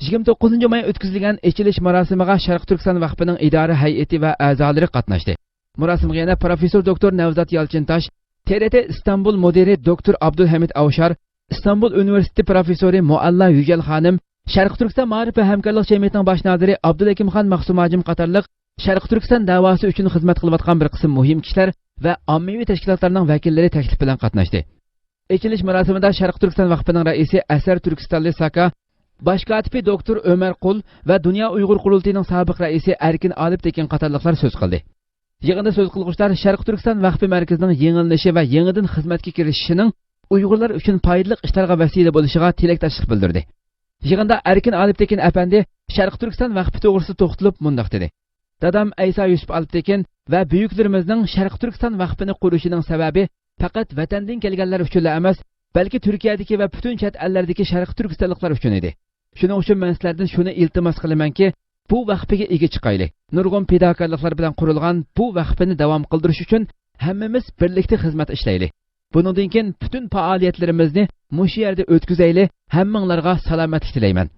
يىگىرمە توققۇزىنچى ماي ئۆتكۈزۈلگەن ئېچىلىش مۇراسىمىغا شەرقىي تۈركىستان ۋەقپىنىڭ ئىدارە ھەيئىتى ۋە ئەزالىرى قاتناشتى. مۇراسىمغا يەنە پروفېسسور دوكتور نەۋزات يالچىنتاش، تې رې تې ئىستانبۇل مۇدىرى دوكتور ئابدۇلھەمىد ئاۋشار، ئىستانبۇل ئۇنىۋېرسىتېتى پروفېسسورى مۇئەللا يۈجەل خانىم، شەرقىي تۈركىستان مائارىپ ۋە ھەمكارلىق جەمئىيىتىنىڭ باش نازىرى ئابدۇلھەكىم خان مەخسۇم ھاجىم قاتارلىق شەرقىي تۈركىستان دەۋاسى ئۈچۈن خىزمەت قىلىۋاتقان بىر قىسىم مۇھىم كىشىلەر ۋە ئاممىۋى تەشكىلاتلارنىڭ ۋەكىللىرى تەكلىپ بىلەن قاتناشتى. ئېچىلىش مۇراسىمىدا شەرقىي تۈركىستان ۋەقپىنىڭ رەئىسى ئەسەر تۈركىستانلى ساكا، باش كاتىپى دوكتور ئۆمەر قۇل ۋە دۇنيا ئۇيغۇر قۇرۇلتىيىنىڭ سابىق رەئىسى ئەركىن ئالىپتېكىن قاتارلىقلار سۆز قىلدى. يىغىندا سۆز قىلغۇچىلار شەرقىي تۈركىستان ۋەقپى مەركىزىنىڭ يېڭىلىنىشى ۋە يېڭىدىن خىزمەتكە كىرىشىشىنىڭ ئۇيغۇرلار ئۈچۈن پايدىلىق ئىشلارغا ۋەسىلە بولۇشىغا تىلەكداشلىق بىلدۈردى. يىغىندا ئەركىن ئالىپتېكىن ئەپەندى شەرقىي تۈركىستان ۋەقپى توغرىسىدا توختىلىپ مۇنداق دېدى: دادام ئەيسا يۈسۈپ ئالىپتېكىن ۋە بۈيۈكلىرىمىزنىڭ شەرقىي تۈركىستان ۋەقپىنى قۇرۇشىنىڭ سەۋەبى پەقەت ۋەتەندىن كەلگەنلەر ئۈچۈنلا ئەمەس، بەلكى تۈركىيەدىكى ۋە پۈتۈن چەت ئەللەردىكى شەرقىي تۈركىستانلىقلار ئۈچۈن ئىدى. شۇنىڭ ئۈچۈن مەن سىلەردىن شۇنى ئىلتىماس قىلىمەنكى، بۇ ۋەقپىگە ئىگە چىقايلى. نۇرغۇن پىداكارلىقلار بىلەن قۇرۇلغان بۇ ۋەقپىنى داۋام قىلدۇرۇش ئۈچۈن ھەممىمىز بىرلىكتە خىزمەت ئىشلەيلى. بۇنىڭدىن كېيىن پۈتۈن پائالىيەتلىرىمىزنى مۇشۇ يەردە ئۆتكۈزەيلى، ھەممىڭلارغا سالامەتلىك تىلەيمەن.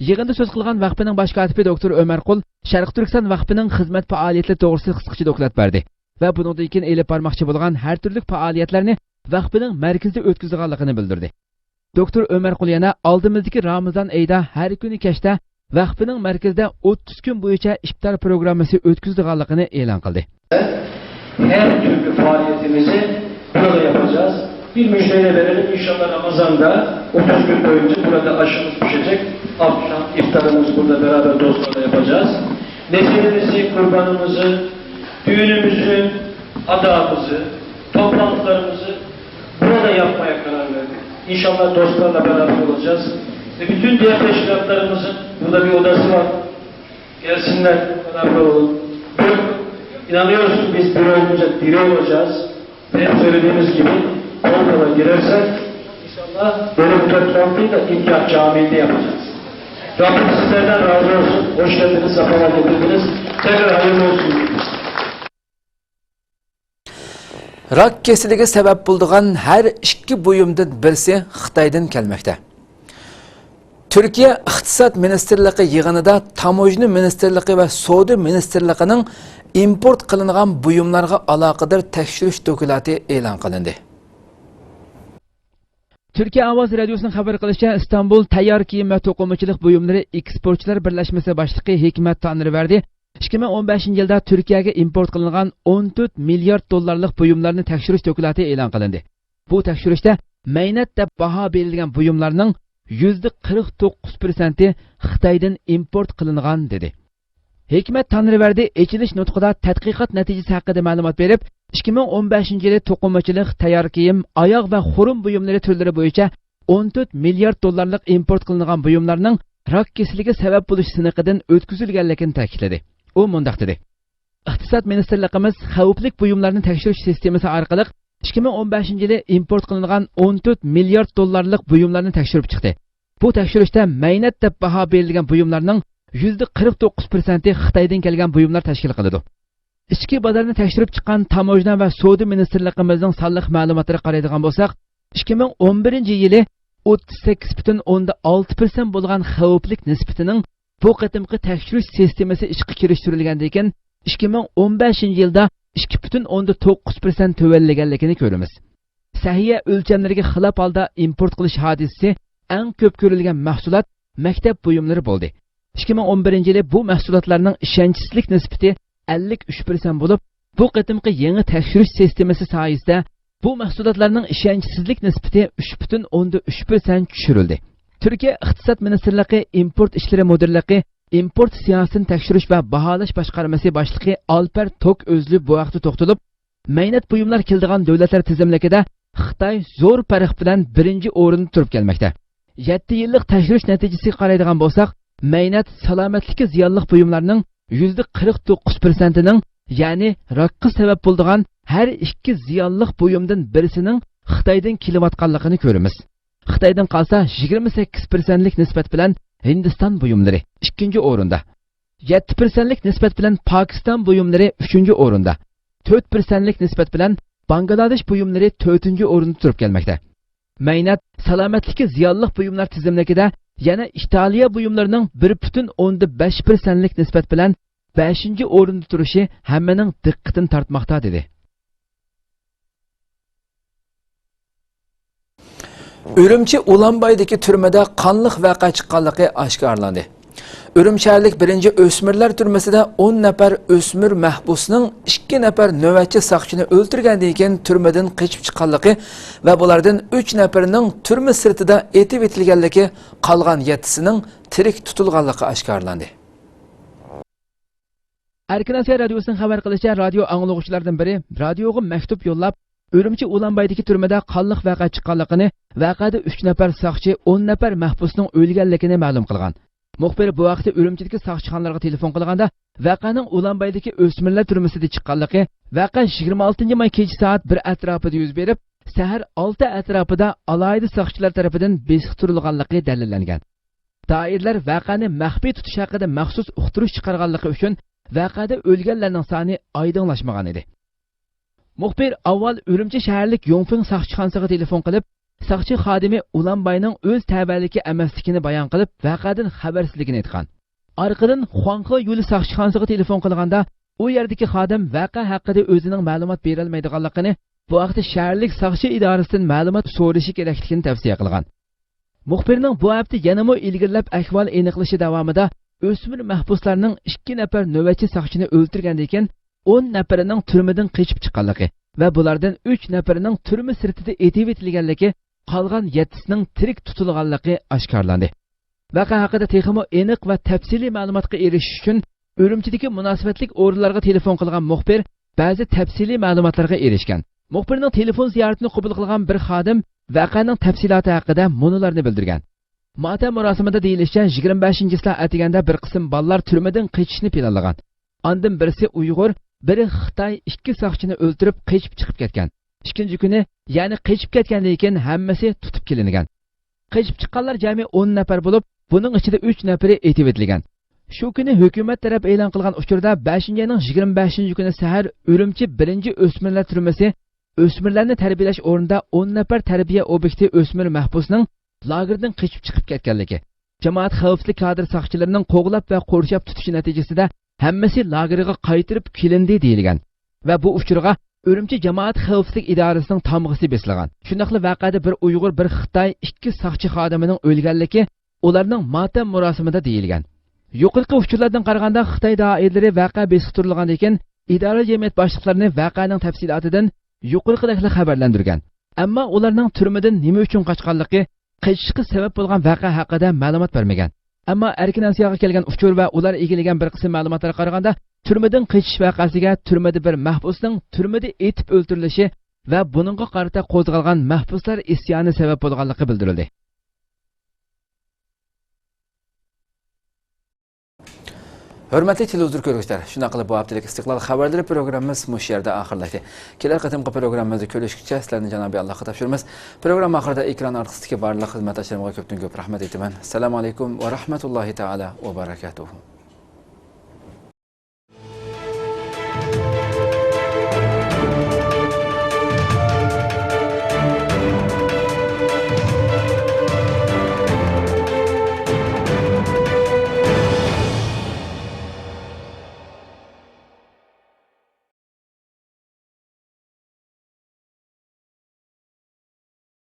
يىغىندا سۆز قىلغان ۋەقپىنىڭ باش كاتىپى دوكتور ئۆمەر قۇل شەرقىي تۈركىستان ۋەقپىنىڭ خىزمەت پائالىيەتلىرى توغرىسىدا قىسقىچە دوكلات بەردى ۋە بۇنىڭدىن كېيىن ئېلىپ بارماقچى بولغان ھەر تۈرلۈك پائالىيەتلەرنى ۋەقپىنىڭ مەركىزىدە ئۆتكۈزىدىغانلىقىنى بىلدۈردى. دوكتور ئۆمەر قۇل يەنە ئالدىمىزدىكى رامىزان ئېيىدا ھەر كۈنى كەچتە ۋەقپىنىڭ مەركىزىدە ئوتتۇز كۈن بويىچە ئىپتار پروگراممىسى ئۆتكۈزىدىغانلىقىنى ئېلان قىلدى. Her türlü faaliyetimizi burada yapacağız. Bir müjdele verelim. İnşallah Ramazan'da otuz gün boyunca burada aşımız pişecek. Akşam iftarımızı burada beraber dostlarla yapacağız. Neserimizi, kurbanımızı, düğünümüzü, adamızı, toplantılarımızı burada yapmaya karar verdik. İnşallah dostlarla beraber olacağız. Ve bütün diğer teşkilatlarımızın burada bir odası var. Gelsinler, beraber olun. Buyurun. İnanıyoruz ki biz bir olunca diri olacağız. Ve hep söylediğimiz gibi kol kola girersek Bölüm kırk altı ile İmkan Camii'nde yapacağız. Rabbim sizlerden razı olsun. Hoş geldiniz, sefalar getirdiniz. Tekrar hayırlı olsun. راك كېسىلىگە سەۋەب بولىدىغان ھەر ئىككى بۇيۇمدىن بىرسى خىتايدىن كەلمەكتە. تۈركىيە ئىقتىساد مىنىستىرلىقى يىغىنىدا تاموژنا مىنىستىرلىقى ۋە سودا مىنىستىرلىقىنىڭ ئىمپورت قىلىنغان بۇيۇملارغا ئالاقىدار تەكشۈرۈش دوكلاتى ئېلان قىلىندى. تۈركىيە ئاۋازى رادىيوسىنىڭ خەۋەر قىلىشىچە، ئىستانبۇل تەييار كىيىم ۋە توقۇمىچىلىق بۇيۇملىرى ئېكسپورتچىلار بىرلەشمىسى باشلىقى ھېكمەت تانرىۋەردى ئىككى مىڭ ئون بەشىنچى يىلدا تۈركىيەگە ئىمپورت قىلىنغان ئون تۆت مىليارد دوللارلىق بۇيۇملارنى تەكشۈرۈش دوكلاتى ئېلان قىلىندى. بۇ تەكشۈرۈشتە مەينەت دەپ باھا بېرىلگەن بۇيۇملارنىڭ يۈزدە قىرىق توققۇز پىرسەنتى خىتايدىن ئىمپورت قىلىنغان، دېدى. ھېكمەت تانرىۋەردى ئېچىلىش نۇتقىدا تەتقىقات نەتىجىسى ھەققىدە مەلۇمات بېرىپ، ئىككى مىڭ ئون بەشىنچى يىلى توقۇمىچىلىق، تەييار كىيىم، ئاياغ ۋە خۇرۇم بۇيۇملىرى تۈرلىرى بويىچە ئون تۆت مىليارد دوللارلىق ئىمپورت قىلىنغان بۇيۇملارنىڭ راك كېسىلىگە سەۋەب بولۇش سىنىقىدىن ئۆتكۈزۈلگەنلىكىنى تەكىتلىدى. ئۇ مۇنداق دېدى: ئىقتىساد مىنىستىرلىقىمىز خەۋپلىك بۇيۇملارنى تەكشۈرۈش سىستېمىسى ئارقىلىق ئىككى مىڭ ئون بەشىنچى يىلى ئىمپورت قىلىنغان ئون تۆت مىليارد دوللارلىق بۇيۇملارنى تەكشۈرۈپ چىقتى. بۇ تەكشۈرۈشتە مەينەت دەپ باھا بېرىلگەن بۇيۇملارنىڭ يۈزدە قىرىق توققۇز پىرسەنتى خىتايدىن كەلگەن بۇيۇملار تەشكىل قىلىدۇ. ئىچكى بازارنى تەكشۈرۈپ چىققان تاموژنا ۋە سودا مىنىستىرلىقىمىزنىڭ سانلىق مەلۇماتلىرىغا قارايدىغان بولساق، ئىككى مىڭ ئون بىرىنچى يىلى ئوتتۇز سەككىز پۈتۈن ئوندىن ئالتە پىرسەنت بولغان خەۋپلىك نىسبىتىنىڭ بۇ قېتىمقى تەكشۈرۈش سىستېمىسى ئىشقا كىرىشتۈرۈلگەندىن كېيىن، ئىككى مىڭ ئون بەشىنچى يىلدا ئىككى پۈتۈن ئوندىن توققۇز پىرسەنت تۆۋەنلىگەنلىكىنى كۆرىمىز. سەھىيە ئۆلچەملىرىگە خىلاپ ھالدا ئىمپورت قىلىش ھادىسىسى ئەڭ كۆپ كۆرۈلگەن مەھسۇلات مەكتەپ بۇيۇملىرى بولدى. ئىككى مىڭ ئون بىرىنچى يىلى بۇ مەھسۇلاتلارنىڭ ئىشەنچسىزلىك نىسبىتى ئەللىك ئۈچ پىرسەنت بولۇپ، بۇ قېتىمقى يېڭى تەكشۈرۈش سىستېمىسى سايىسىدە بۇ مەھسۇلاتلارنىڭ ئىشەنچسىزلىك نىسبىتى ئۈچ پۈتۈن ئوندىن ئۈچ پىرسەنت چۈشۈرۈلدى. تۈركىيە ئىقتىساد مىنىستىرلىقى ئىمپورت ئىشلىرى مۇدىرلىقى ئىمپورت سىياسىتىنى تەكشۈرۈش ۋە باھالاش باشقارمىسى باشلىقى ئالپەر توك ئۆزلى بۇ ھەقتە توختىلىپ، مەينەت بۇيۇملار كېلىدىغان دۆلەتلەر تىزىملىكىدە خىتاي زور پەرق بىلەن بىرىنچى ئورۇندا تۇرۇپ كەلمەكتە. يەتتە يىللىق تەكشۈرۈش نەتىجىسىگە قارايدىغان بولساق، مەينەت سالامەتلىككە زىيانلىق بۇيۇملارنىڭ يۈزدە قىرىق توققۇز پىرسەنتىنىڭ، يەنى راكقا سەۋەب بولىدىغان ھەر ئىككى زىيانلىق بۇيۇمدىن بىرسىنىڭ خىتايدىن كېلىۋاتقانلىقىنى كۆرىمىز. خىتايدىن قالسا يىگىرمە سەككىز پىرسەنتلىك نىسبەت بىلەن ھىندىستان بۇيۇملىرى ئىككىنچى ئورۇندا. يەتتە پىرسەنتلىك نىسبەت بىلەن پاكىستان بۇيۇملىرى ئۈچىنچى ئورۇندا. تۆت پىرسەنتلىك نىسبەت بىلەن باڭگلادېش بۇيۇملىرى تۆتىنچى ئورۇندا تۇرۇپ كەلمەكتە. مەينەت سالامەتلىككە زىيانلىق بۇيۇملار تىزىملىكىدە يەنە ئىتالىيە بۇيۇملىرىنىڭ بىر پۈتۈن ئوندىن بەش پىرسەنتلىك نىسبەت بىلەن بەشىنچى ئورۇندا تۇرۇشى ھەممىنىڭ دىققىتىنى تارتماقتا، دېدى. ئۈرۈمچى ئۇلانبايدىكى تۈرمىدە قانلىق ۋەقە چىققانلىقى ئاشكارىلاندى. ئۈرۈمچى شەھەرلىك بىرىنچى ئۆسمۈرلەر تۈرمىسىدە ئون نەپەر ئۆسمۈر مەھبۇسنىڭ ئىككى نەپەر نۆۋەتچى ساقچىنى ئۆلتۈرگەندىن كېيىن تۈرمىدىن قېچىپ چىققانلىقى ۋە بۇلاردىن ئۈچ نەپىرىنىڭ تۈرمە سىرتىدا ئېتىۋېتىلگەنلىكى، قالغان يەتتىسىنىڭ تىرىك تۇتۇلغانلىقى ئاشكارىلاندى. ئەركىن ئاسىيا رادىيوسىنىڭ خەۋەر قىلىشىچە، رادىيو ئاڭلىغۇچىلاردىن بىرى رادىيوغا مەكتۇپ يوللاپ، ئۈرۈمچى ئۇلانبايدىكى تۈرمىدە قانلىق ۋەقە چىققانلىقىنى، ۋەقەدە ئۈچ نەپەر ساقچى، ئون نەپەر مەھبۇسنىڭ ئۆلگەنلىكىنى مەلۇم قىلغان. مۇخبىر بۇ ھەقتە ئۈرۈمچىدىكى ساقچىخانىلارغا تېلېفون قىلغاندا، ۋەقەنىڭ ئۇلانبايدىكى ئۆسمۈرلەر تۈرمىسىدە چىققانلىقى، ۋەقە يىگىرمە ئالتىنچى ماي كېچە سائەت بىر ئەتراپىدا يۈز بېرىپ، سەھەر ئالتە ئەتراپىدا ئالاھىدە ساقچىلار تەرىپىدىن بېسىقتۇرۇلغانلىقى دەلىللەنگەن. دائىرىلەر ۋەقەنى مەخپىي تۇتۇش ھەققىدە مەخسۇس ئۇقتۇرۇش چىقارغانلىقى ئۈچۈن، ۋەقەدە ئۆلگەنلەرنىڭ سانى ئايدىڭلاشمىغان ئىدى. مۇخبىر ئاۋۋال ئۈرۈمچى شەھەرلىك يۇڭفېڭ ساقچىخانىسىغا تېلېفون قىلىپ، ساقچى خادىمى ئۇلانباينىڭ ئۆز تەۋەلىكى ئەمەسلىكىنى بايان قىلىپ، ۋەقەدىن خەۋەرسىزلىكىنى ئېيتقان. ئارقىدىن خۇاڭخې يۈلى ساقچىخانىسىغا تېلېفون قىلغاندا، ئۇ يەردىكى خادىم ۋەقە ھەققىدە ئۆزىنىڭ مەلۇمات بېرەلمەيدىغانلىقىنى، بۇ ھەقتە شەھەرلىك ساقچى ئىدارىسىدىن مەلۇمات سورىشى كېرەكلىكىنى تەۋسىيە قىلغان. مۇخبىرنىڭ بۇ ھەپتە يەنىمۇ ئىلگىرىلەپ ئەھۋال ئېنىقلىشى داۋامىدا ئۆسمۈر مەھبۇسلارنىڭ ئىككى نەپەر نۆۋەتچى ساقچىنى ئۆلتۈرگەندىن كېيىن، ئون نەپىرىنىڭ تۈرمىدىن قېچىپ چىققانلىقى ۋە بۇلاردىن ئۈچ نەپىرىنىڭ تۈرمە سىرتىدا ئېتىۋېتىلگەنلىكى، قالغان يەتتىسىنىڭ تىرىك تۇتۇلغانلىقى ئاشكارىلاندى. ۋەقە ھەققىدە تېخىمۇ ئېنىق ۋە تەپسىلىي مەلۇماتقا ئېرىشىش ئۈچۈن ئۈرۈمچىدىكى مۇناسىۋەتلىك ئورۇنلارغا تېلېفون قىلغان مۇخبىر بەزى تەپسىلىي مەلۇماتلارغا ئېرىشكەن. مۇخبىرنىڭ تېلېفون زىيارىتىنى قوبۇل قىلغان بىر خادىم ۋەقەنىڭ تەپسىلاتى ھەققىدە مۇنۇلارنى بىلدۈرگەن. ماتەم مۇراسىمىدا دېيىلىشىچە، يىگىرمە بەشىنچى چىسلا ئەتىگەندە بىر قىسىم بالىلار تۈرمىدىن قېچىشنى پىلانلىغان. ئاندىن بىرسى ئۇيغۇر، بىرى خىتاي ئىككى ساقچىنى ئۆلتۈرۈپ قېچىپ چىقىپ كەتكەن. ئىككىنچى كۈنى، يەنى قېچىپ كەتكەندىن كېيىن ھەممىسى تۇتۇپ كېلىنگەن. قېچىپ چىققانلار جەمئىي ئون نەپەر بولۇپ، بۇنىڭ ئىچىدە ئۈچ نەپىرى ئېتىۋېتىلگەن. شۇ كۈنى ھۆكۈمەت تەرەپ ئېلان قىلغان ئۇچۇردا، بەشىنچى ئاينىڭ يىگىرمە بەشىنچى كۈنى سەھەر ئۈرۈمچى بىرىنچى ئۆسمۈرلەر تۈرمىسى ئۆسمۈرلەرنى تەربىيەلەش ئورنىدا ئون نەپەر تەربىيە ئوبيېكتى ئۆسمۈر مەھبۇسنىڭ لاگېردىن قېچىپ چىقىپ كەتكەنلىكى، جامائەت خەۋپسىزلىك كادىر ساقچىلىرىنىڭ قوغلاپ ۋە قورشاپ تۇتۇشى نەتىجىسىدە ھەممىسى لاگېرغا قايتۇرۇپ كېلىندى دېيىلگەن ۋە بۇ ئۇچۇرغا ئۈرۈمچى جامائەت خەۋپسىزلىك ئىدارىسىنىڭ تامغىسى بېسىلغان. شۇنداقلا ۋەقەدە بىر ئۇيغۇر، بىر خىتاي، ئىككى ساقچى خادىمىنىڭ ئۆلگەنلىكى ئۇلارنىڭ ماتەم مۇراسىمىدا دېيىلگەن. يۇقىرىقى ئۇچۇرلاردىن قارىغاندا، خىتاي دائىرىلىرى ۋەقە بېسىقتۇرۇلغاندىن كېيىن ئىدارە جەمئىيەت باشلىقلىرىنى ۋەقەنىڭ تەپسىلاتىدىن يۇقىرىقىدەكلا خەۋەرلەندۈرگەن. ئەمما ئۇلارنىڭ تۈرمىدىن نېمە ئۈچۈن قاچقانلىقى، قېچىشقا سەۋەب بولغان ۋەقە ھەققىدە مەلۇمات بەرمىگەن. ئەمما ئەركىن ئاسىياغا كەلگەن ئۇچۇر ۋە ئۇلار ئىگىلىگەن بىر قىسىم مەلۇماتلارغا قارىغاندا، تۈرمىدىن قېچىش ۋەقەسىگە تۈرمىدە بىر مەھبۇسنىڭ تۈرمىدە ئېتىپ ئۆلتۈرۈلۈشى ۋە بۇنىڭغا قارىتا قوزغالغان مەھبۇسلار ئىسيانى سەۋەب بولغانلىقى بىلدۈرۈلدى. ھۆرمەتلىك تېلېۋىزور كۆرگۈچىلەر، شۇنداق قىلىپ بۇ ھەپتىلىك ئىستىقلال خەۋەرلىرى پروگراممىمىز مۇشۇ يەردە ئاخىرلاشتى. كېلەر قېتىمقى پروگراممىمىزدا كۆرۈشكىچە سىلەرنى جانابىي ئاللاغا تاپشۇرىمىز. پروگرامما ئاخىرىدا ئېكران ئارقىسىدىكى بارلىق خىزمەتداشلىرىمغا كۆپتىن كۆپ رەھمەت ئېيتىمەن. ئەسسالامۇ ئەلەيكۇم ۋە رەھمەتۇللاھى تائالا ۋە بەرەكاتۇھۇ.